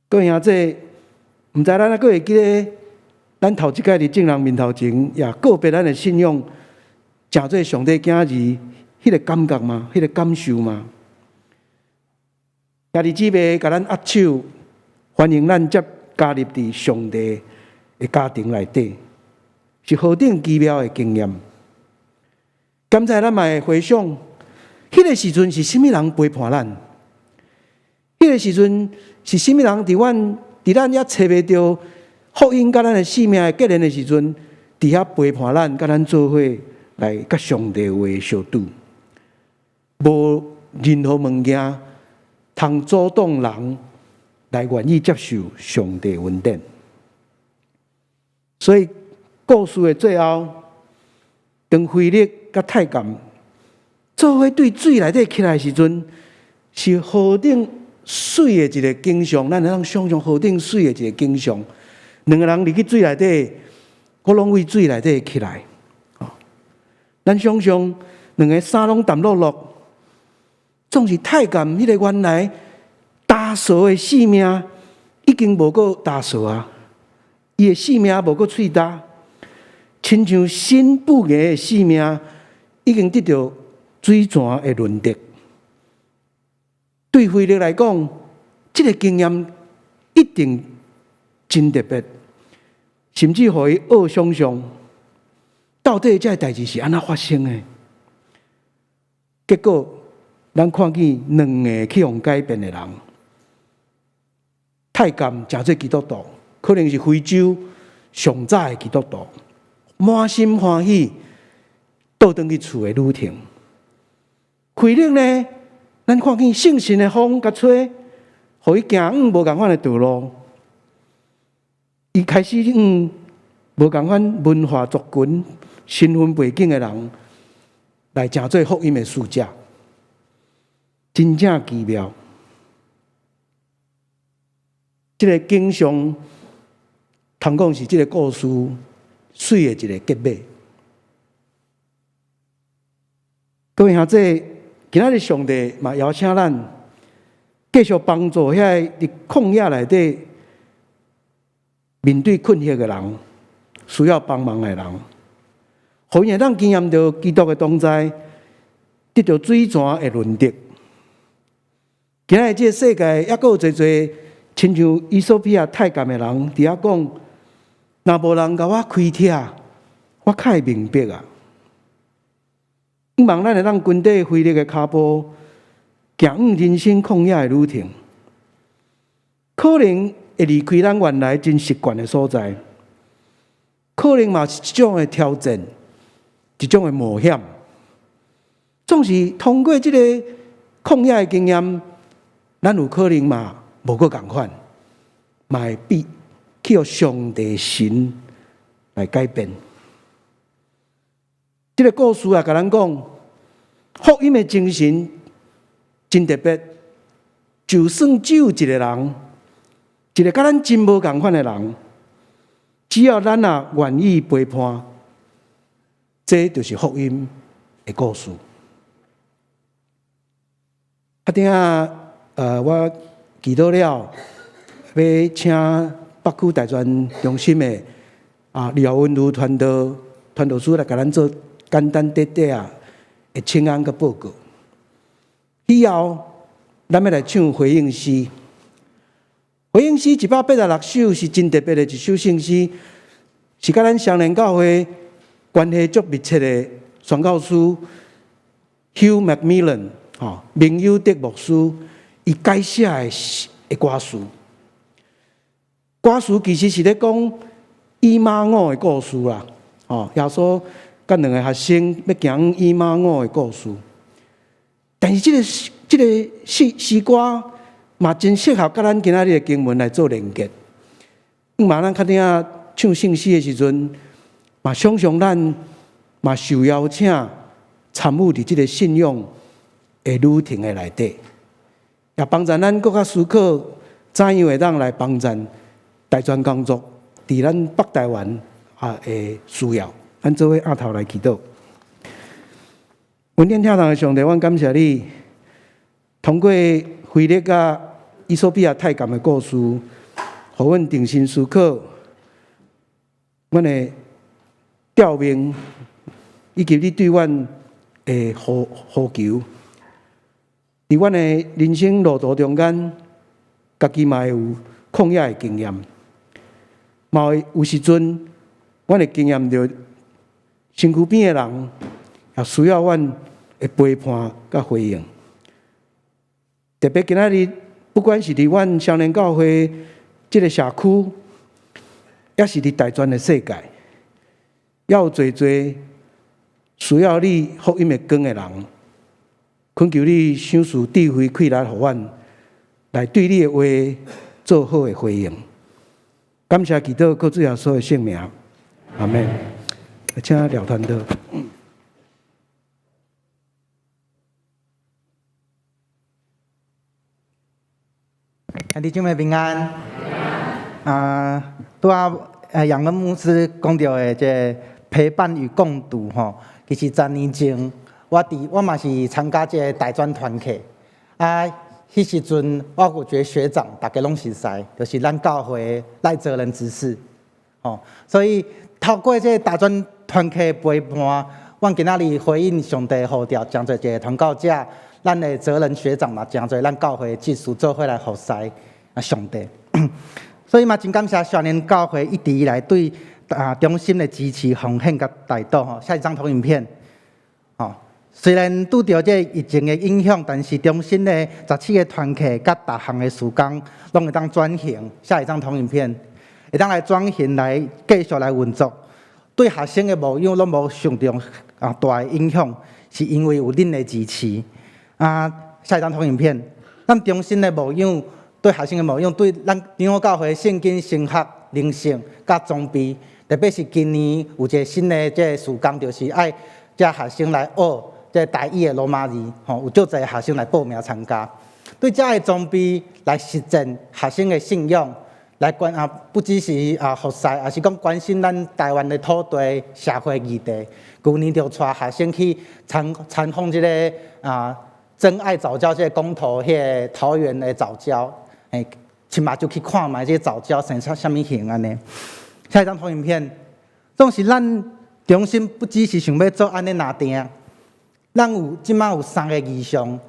各位兄弟，毋知咱猶閣會記得，咱頭一擺佇眾人面頭前，也告別咱的信仰，成做上帝囝兒，彼个感覺嗎？彼个感受嗎？兄弟姊妹，共咱握手，歡迎咱接加入佇上帝的家庭內底，是何等奇妙的經驗。剛才咱嘛會回想，彼个時陣是啥物人陪伴咱？彼个時陣是啥物人佇咱猶揣袂著福音佮咱的生命的結連的時陣，佇遐陪伴咱，佮咱做伙來佮上帝話相拄，無任何物件通阻擋人來願意接受上帝恩典。所以故事的最後，當腓力佮太監做伙對水內底起來的時陣，是何等媠的一个景象，咱會當想象何等媠的一个景象。兩个人入去水內底，閣攏對水內底起來。咱想象兩个衫攏澹漉漉，總是太監彼个原來焦燥的性命已經無閣焦燥啊，伊的性命無閣喙焦，親像新布芽的性命已經得著水泉的潤澤。對腓力來講，這个經驗一定真特別，甚至予伊學想象，到底這个代誌是按怎發生的？結果，咱看見兩个去予改變的人，太監成做基督徒，可能是非洲上早的基督徒，滿心歡喜倒轉去厝的旅程。腓力呢？咱看見聖神的風共吹，予伊行往無仝款的道路。伊開始往無仝款文化族群、身份背景的人來成做福音的使者，真正奇妙。這个景象，通講是這个故事媠的一个結尾。各位兄弟，今仔日上帝嘛邀請咱繼續幫助遐个佇曠野內底面對困惑的人，需要幫忙的人，予𪜶會當經驗著基督的同在，得著水泉的潤澤。今仔日這个世界猶閣有濟濟親像衣索比亞太監的人，佇遐講：若無人共我開啟，我較會明白啊。希望咱會當跟綴腓力的跤步，行往人生曠野的旅程，可能會離開咱原來真習慣的所在，可能嘛是一種的挑戰，一種的冒險。總是通過這个曠野的經驗，咱有可能嘛無閣仝款，嘛會變去予上帝神來改變。這个故事也共咱講，福音的精神真特別。就算只有一个人，一个佮咱真無仝款的人，只要咱若願意陪伴，這就是福音的故事。啊，等下，我祈禱了，欲請北區大專中心的廖文如傳道傳道師來共咱做簡單短短仔的請安佮報告。以後，咱欲來唱回應詩。回應詩186首是真特別的一首聖詩，是佮咱雙連教會關係足密切的宣教師 Hugh McMillan 吼，明友德牧師伊改寫的歌詞。歌詞其實是咧講以馬忤的故事啦，吼，耶穌佮兩个學生欲行以馬忤的故事。但是這个詩詩歌嘛，真適合佮咱今仔日的經文來做連結。嘛，咱較頂唱聖詩的時陣，嘛想象咱嘛受邀請參與佇這个信仰的旅程的內底，也幫助咱閣較思考怎樣會當來幫贊大專工作佇咱北台灣啊的需要。咱做伙徛頭來祈禱。恩典疼痛的上帝，阮感謝你，通過腓力佮衣索比亞太監的故事，予阮重新思考阮的召命，以及你對阮的呼呼求。佇阮的人生路途中間，家己嘛會有曠野的經驗，嘛會有時陣，阮會經驗著身軀邊的人也需要阮的陪伴佮回應。特別今仔日，不管是佇阮少年教會這个社區，抑是佇大專的世界，猶有濟濟需要你福音的光的人，懇求你賞賜智慧、氣力，予阮來對你的話做好的回應。感謝祈禱，靠主耶穌的聖名，阿們。請廖傳道。兄弟姊妹平安。啊，拄仔楊恩牧師講著的這个陪伴與共讀吼，其實10年前我佇我嘛是參加這个大專團契啊，彼時陣我有一个學長，大家攏熟似，就是咱教會賴哲仁執事，吼，所以透過這个大專團契的陪伴，阮今仔日回應上帝呼召，成做一个傳教者。咱的哲仁學長嘛，成做咱教會執事做伙來服侍啊上帝。所以嘛，真感謝少年教會一直以來對啊中心的支持、奉獻佮帶導吼。下一張投影片，吼，雖然拄著這个疫情的影響，但是中心的17个團契佮逐項的事工，攏會當轉型。下一張投影片，會當來轉型來繼續來運作，對學生的牧養攏無受著啊大的影響，是因為有恁的支持。啊，下一張投影片，咱中心的牧養對學生的牧養，對咱長老教會聖經神學靈性佮裝備，特別是今年有一个新的這个事工，就是愛遮學生來學這台語的羅馬字，吼，有足濟學生來報名參加。對遮个裝備來實踐學生的信仰，來關啊，不只是啊服侍，也是講關心咱台灣的土地社會議題。舊年就帶學生去參參訪這个啊。珍愛藻礁這个公投，彼个桃園的藻礁，欸，親目睭去看覓這个藻礁生啥物形按呢。下一張投影片，總是咱中心不只是想欲做按呢爾定，咱有這馬有三个異象。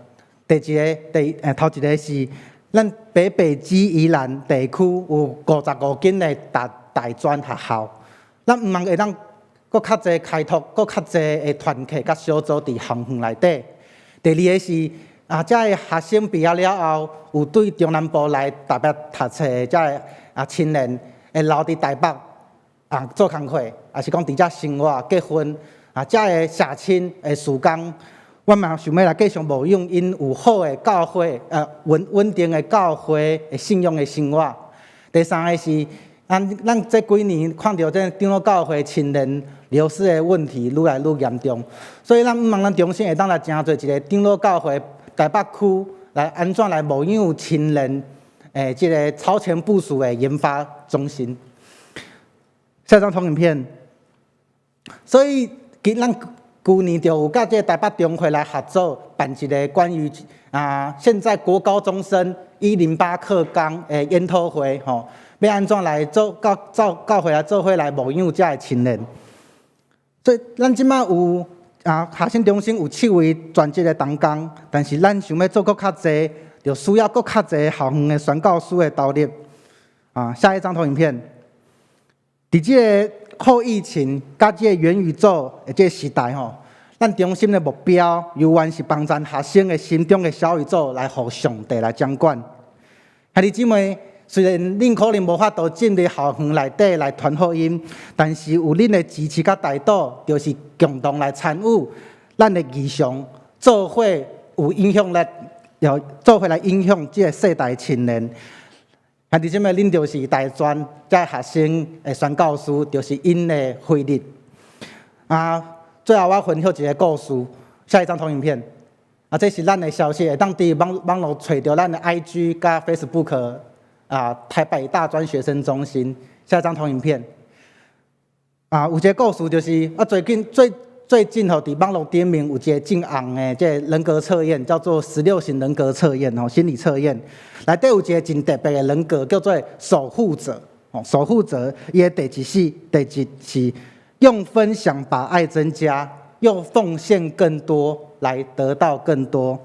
第一个，第頭一个是咱北北基宜蘭地區有55間的大大專學校，咱毋通會當閣較濟開拓，閣較濟的團契佮小組佇校園內底。第二个是啊，遮个學生畢業了後，有對中南部來台北讀冊的遮个啊青年，會留佇台北啊做工課，抑是講佇遮生活結婚啊，遮个社青的事工，阮嘛想欲來繼續牧養𪜶有好的教會，穩穩定的教會的信仰的生活。第三个是，咱咱這幾年看著這長老教會青年流失的問題愈來愈嚴重，所以咱毋望咱中心會當來成做一个長老教會台北區來按怎來牧養青年，這个超前部署的研發中心。下張投影片，所以其實咱舊年就有佮這个台北中會來合作辦一个關於啊現在國高中生108課綱的研討會，吼，欲按怎來做教教教會來做伙來牧養遮个青年。所以咱這馬有啊學生中心有七位全職的同工，但是咱想欲做閣較濟，就需要閣較濟校園的宣教師的投入。啊，下一張投影片，佇這个後疫情佮這个元宇宙的這个時代吼，咱中心的目標猶原是幫助學生的心中的小宇宙來予上帝來掌管。兄弟姊妹，雖然恁可能無法度進入校園內底來傳福音，但是有恁的支持佮帶導，就是共同來參與咱的異象，做伙有影響力，又做伙來影響這个世代青年。兄弟姊妹，恁就是大專遮學生的宣教師，就是𪜶的腓力。啊，最後我分享一个故事，下一張投影片。啊，這是咱的消息，會當佇網網路揣著咱的 IG 佮 Facebook。啊台北大專學生中心。下一張投影片。啊，有一个故事就是，我最近最最近吼，佇網路頂面有一个真紅的這个人格測驗，叫做16型人格測驗吼，心理測驗。內底有一个真特別的人格，叫做守護者。哦，守護者伊的特質是，特質是用分享把愛增加，用奉獻更多來得到更多。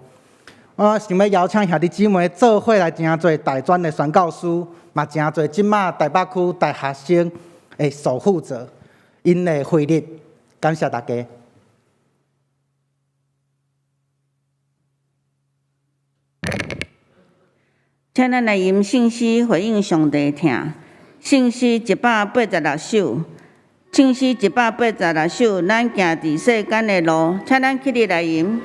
我想欲邀請兄弟姊妹做伙來成做大專的宣教師，嘛成做這馬台北區大學生的守護者。𪜶的回力，感謝大家。請咱來吟聖詩回應上帝疼。聖詩186首，聖詩186首，咱行佇世間的路，請咱起立來吟。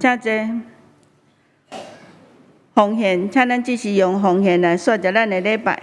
請坐。奉獻，請咱只是用奉獻來煞結咱的禮拜。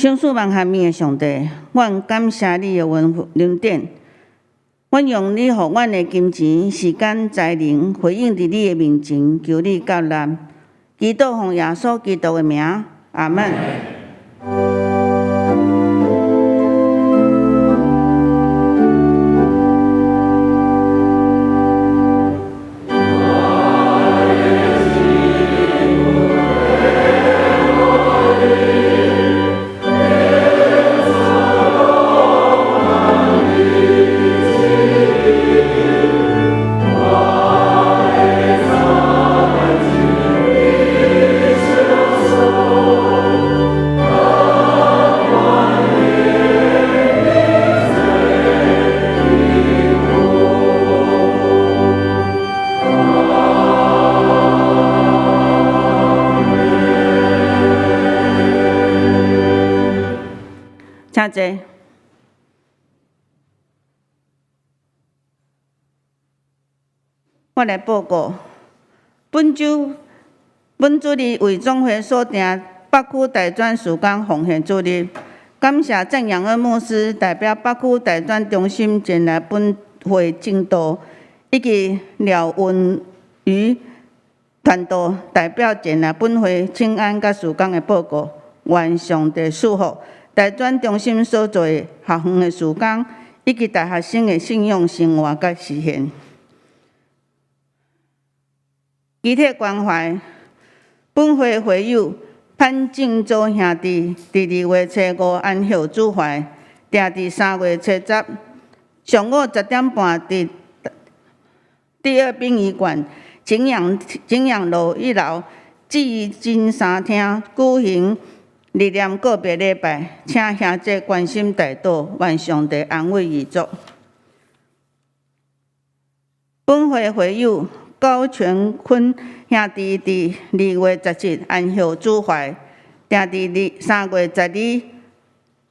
賞賜萬項物的上帝，阮感謝你的恩恩典。阮用你予阮的金錢、時間、才能，回應佇你的面前，求你接納。祈禱奉耶穌基督的名，阿門。請坐。我來報告，本週本主日為總會所訂北區大專事工奉獻主日，感謝鄭養恩牧師代表北區大專中心前來本會證道，以及廖文瑜傳道代表前來本會請安佮事工的報告，願上帝賜福大專中心所做的學園的事工，以及大學生的信仰生活佮實現。肢體關懷，本會會友潘正祖兄弟，佇2月初五安息主懷，定佇3月初十上午10點半，佇第二殯儀館景陽樓一樓至真三廳舉行日念告別禮拜，請兄弟關心代禱，願上帝安慰遺族。本會會友高全坤兄弟佇2月17安息主懷，定佇3月12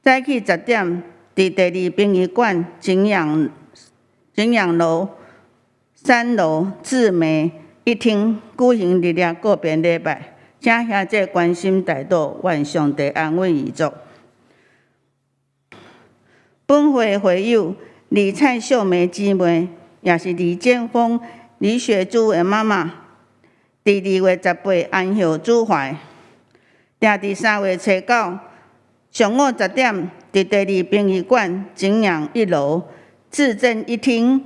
早起10點，佇第二殯儀館景陽樓3樓志美一廳舉行日夜告別禮拜，請兄弟關心代禱，願上帝安慰遺族。本會會友李蔡秀梅姊妹，也是李建峰、李雪珠的媽媽，佇2月18安息主懷，定佇3月初九上午10點，佇第二殯儀館景陽一樓至正一廳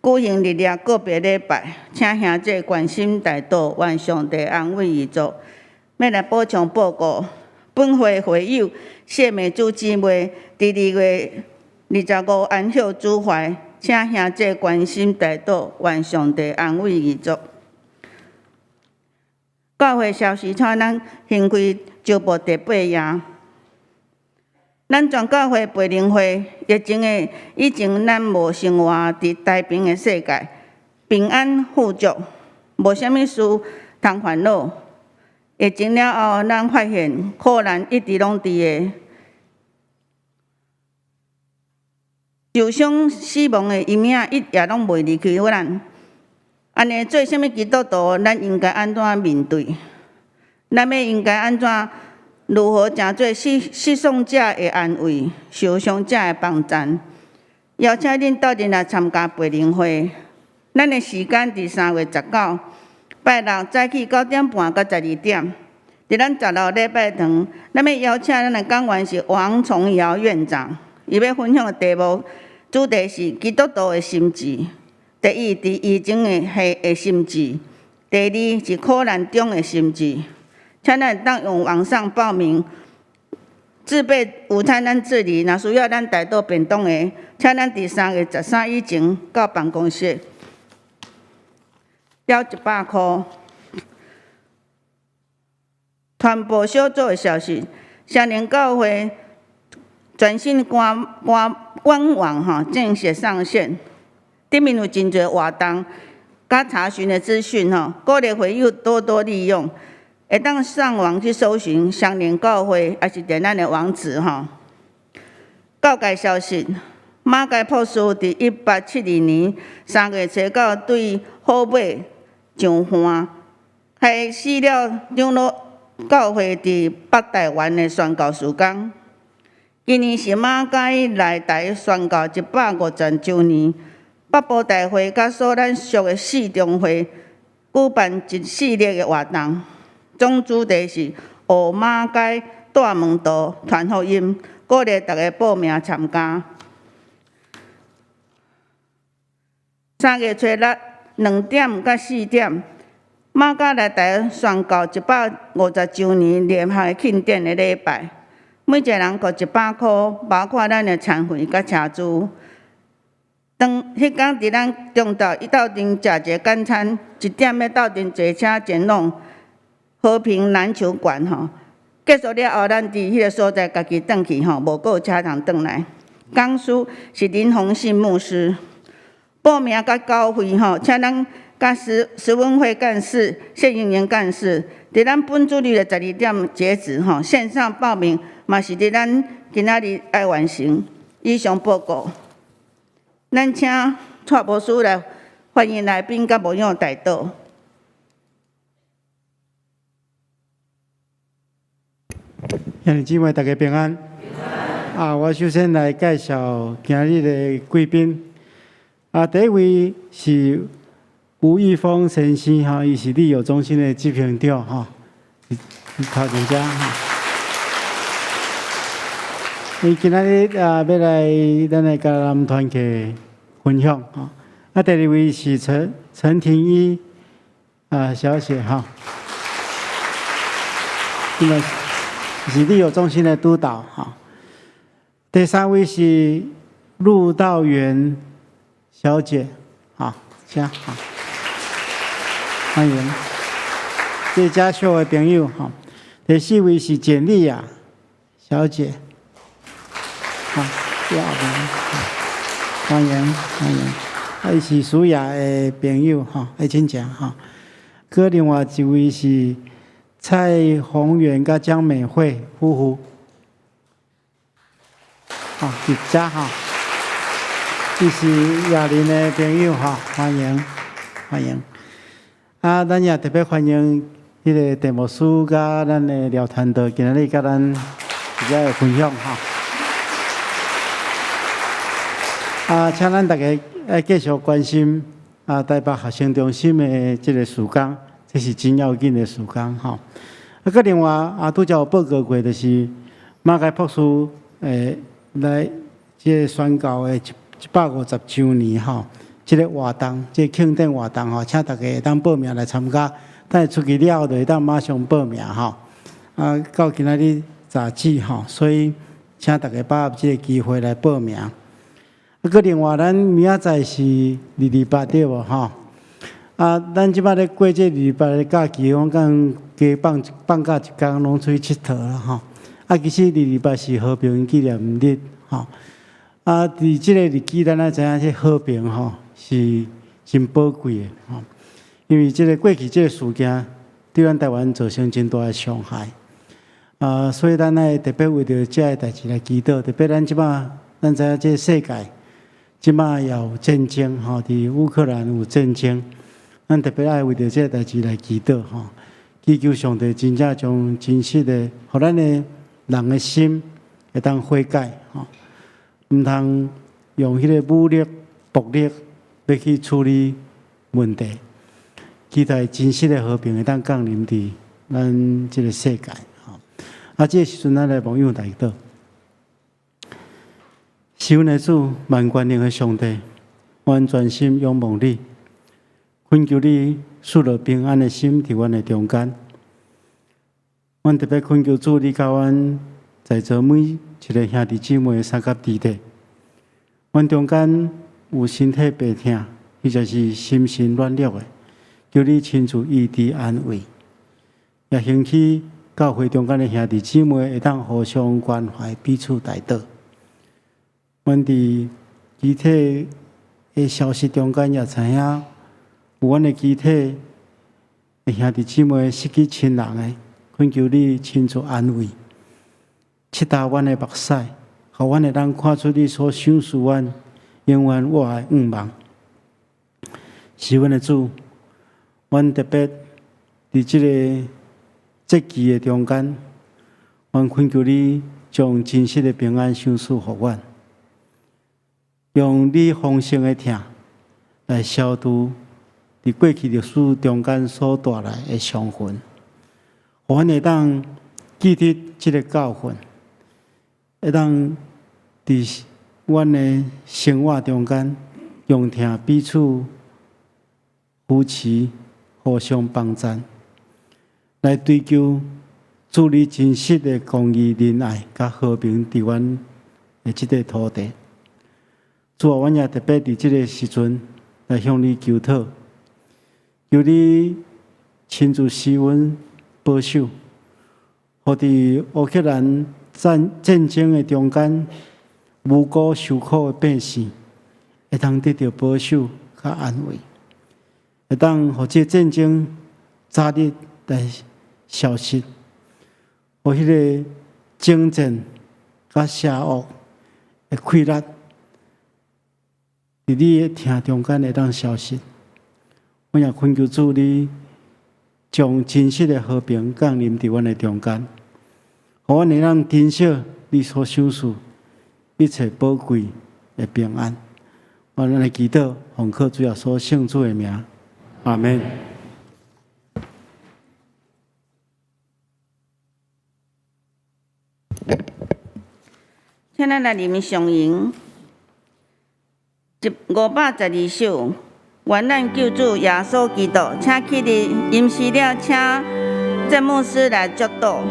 舉行日夜告別禮拜，請兄弟關心代禱，願上帝安慰遺族。欲來補充報告，本會會友謝美珠姊妹，佇2月25安息主懷，請兄弟關心代禱，願上帝安慰遺族。教會消息，請咱翻開周報第8頁。咱全教會培靈會疫情的以前，咱無生活佇太平的世界，平安富足，無啥物事通煩惱。疫情了後，咱發現苦難一直攏佇个，受傷死亡的陰影一也攏袂離開咱。按呢做啥物基督徒，咱應該按怎面對？咱欲應該按怎如何成做失喪者的安慰、受傷者的幫贊？邀請恁鬥陣來參加培靈會。咱的時間佇3月19拜六早起9點半到12點。佇咱10樓禮拜堂，咱欲邀請咱的講員是王崇堯院長，伊欲分享的題目主題是基督徒的心志。第一，佇疫情的下的心志；第二是苦難中的心志。請咱會當用網上報名，自備午餐咱自理，若需要咱帶倒便當的，請咱佇3月13以前到辦公室，繳100箍。傳播小組的消息，雙連教會全新官網正式上線，頂面有真濟活動，佮查詢的資訊吼，鼓勵會友多多利用，會當上網去搜尋雙連教會，抑是佇咱的網址吼。教界消息，馬偕博士佇1872年3月初九對好馬上岸，開始了長老教會佇北台灣的宣教事工。今年是馬偕來台宣教150週年，北部大會佮所咱屬的四中會舉辦一系列的活動，總主題是學馬偕帶門徒傳福音，鼓勵大家報名參加。3月初六2點到4點，馬偕來台宣教150週年聯合慶典的禮拜，每一個人各100箍，包括咱的餐費佮車資。當彼工佇咱中晝伊鬥陣食一個簡餐，1點欲鬥陣坐車前往和平籃球館吼。結束了後，咱佇彼个所在家己轉去吼，無閣有車通轉來。講師是林宏信牧師。報名佮交費吼，請咱佮石文慧幹事、謝盈盈幹事，佇咱本主日的12點截止吼。線上報名嘛是佇咱今仔日愛完成。以上報告。咱請蔡博士來歡迎來賓佮牧養代禱。兄弟姊妹，大家平安。啊，我首先來介紹今日的貴賓。啊，第一位是吳義峰先生哈，伊是旅遊中心的執行長哈，頭前遮哈。伊今仔日啊，欲來咱的嘉南團契分享哈。啊，第二位是陳婷一啊小姐哈，伊嘛是旅遊中心的督導哈。第三位是陸道元小姐，好，請好，歡迎，這家秀的朋友哈。第四位是簡麗亞小姐，好，歡迎歡迎，啊，伊是舒雅的朋友哈，愛親情哈。閣另外一位是蔡宏源佮江美惠夫婦，好，佇遮哈。這是亞林的朋友哈，歡迎歡迎。啊，咱也特別歡迎彼个鄭牧師佮咱的廖傳道，今仔日佮咱佇遮的分享哈。啊，請咱大家愛繼續關心啊，台北學生中心的這个事工，這是真要緊的事工吼。啊，閣另外啊，拄才有報告過，就是馬偕博士來這个宣教的150週年吼，這个活動，這个慶典活動吼，請大家會當報名來參加。等下出去了後，就會當馬上報名吼。啊，到今仔日截止吼，所以請大家把握這个機會來報名。啊，閣另外，咱明仔載是228對無吼？啊，咱這擺咧過這二二八的假期，我講加放放假一工，攏出去𨑨迌啦吼。啊，其實二二八是和平紀念日吼。啊，佇這個日期，咱愛知影，這和平吼是真寶貴的吼。因為這個過去這個事件對咱台灣造成真大的傷害。啊，所以咱愛特別為著這个代誌來祈禱，特別咱這擺，咱知影這个世界這擺也有戰爭吼，佇烏克蘭有戰爭，咱特別愛為著這个代誌來祈禱吼，祈求上帝真正將真實的，予咱的人的心會當悔改吼。毋通用彼个武力、暴力欲去處理問題，期待真實的和平會當降臨佇咱這个世界。吼，啊，這个時陣咱來牧養代禱，是阮的主，萬權能的上帝，阮全心仰望你，懇求你賜予平安的心佇阮的中間。阮特別懇求主，你佮阮在座每一个兄弟姊妹相佮肢體，阮中間有身體病痛，或者是心神軟弱的，求你親自醫治安慰，也興起教會中間的兄弟姊妹會當互相關懷，彼此代禱。阮佇肢體的消息中間也知影，有阮的肢體的兄弟姊妹失去親人的，懇求你親自安慰，拭乾阮的目屎，予阮會當看出你所賞賜阮永遠活的願望。是阮的主，阮特別佇這个節期的中間，阮懇求你將將真實的平安賞賜予阮，用你豐盛的疼來消除佇過去歷史中間所帶來的傷痕，予阮會當記得這个教訓，會當佇阮的生活中間用疼彼此扶持、互相幫贊，來追求主你真實的公義、仁愛佮和平佇阮的這塊土地。主啊，阮也特別佇這个時陣來向你求討，求你親自施恩保守，予佇烏克蘭戰爭的中間，無辜受苦的百姓，會當得著保守佮安慰，會當予這個戰爭早日來消失，予彼个爭戰佮邪惡的氣力，佇你的疼中間會當消失。我也懇求主你，將真實的和平降臨佇阮的中間，予阮會當珍惜你所賞賜一切寶貴的平安。我咱來祈禱，奉靠主耶穌聖子的名，阿們。請咱來啉上銀512首，願咱救主耶穌基督，請起立，吟詩了，請鄭牧師來祝禱。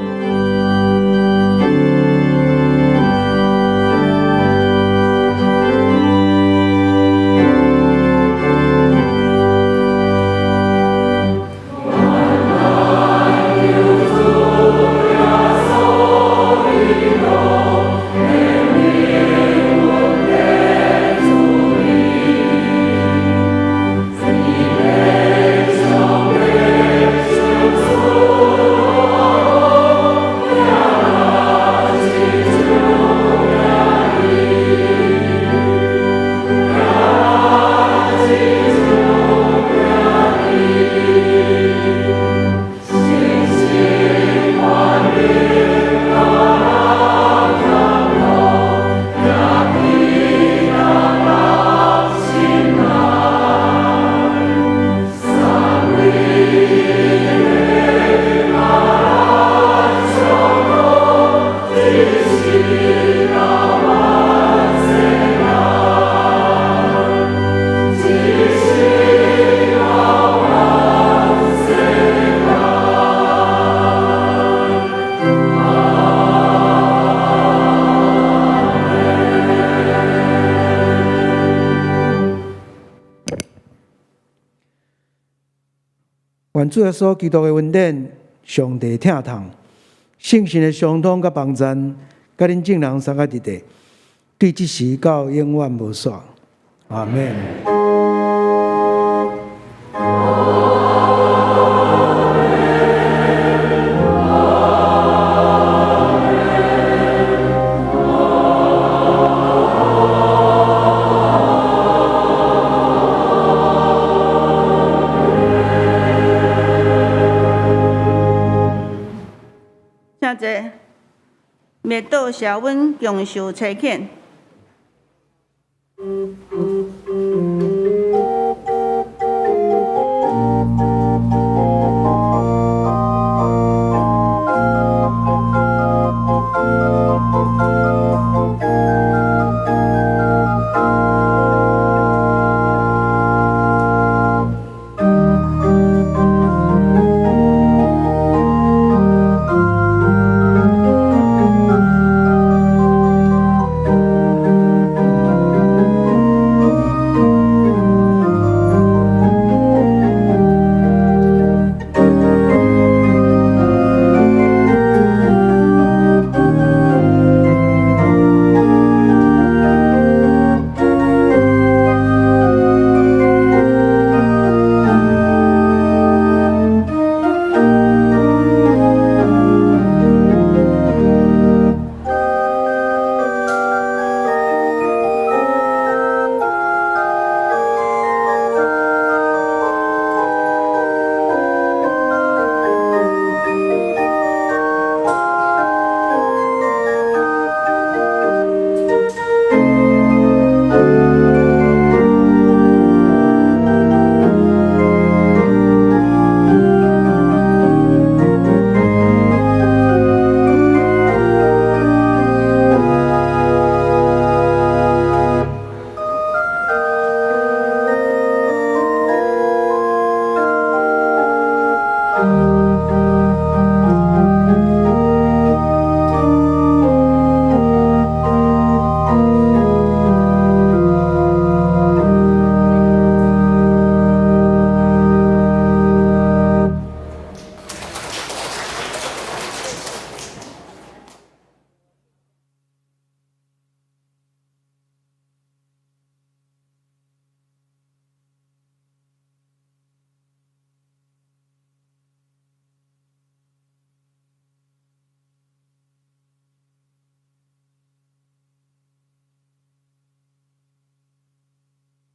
願主耶穌基督的恩典、上帝疼痛、聖神的相通佮幫贊，佮恁眾人三个弟弟，對這時到永遠無煞。阿們。請坐，默禱謝阮共受差遣。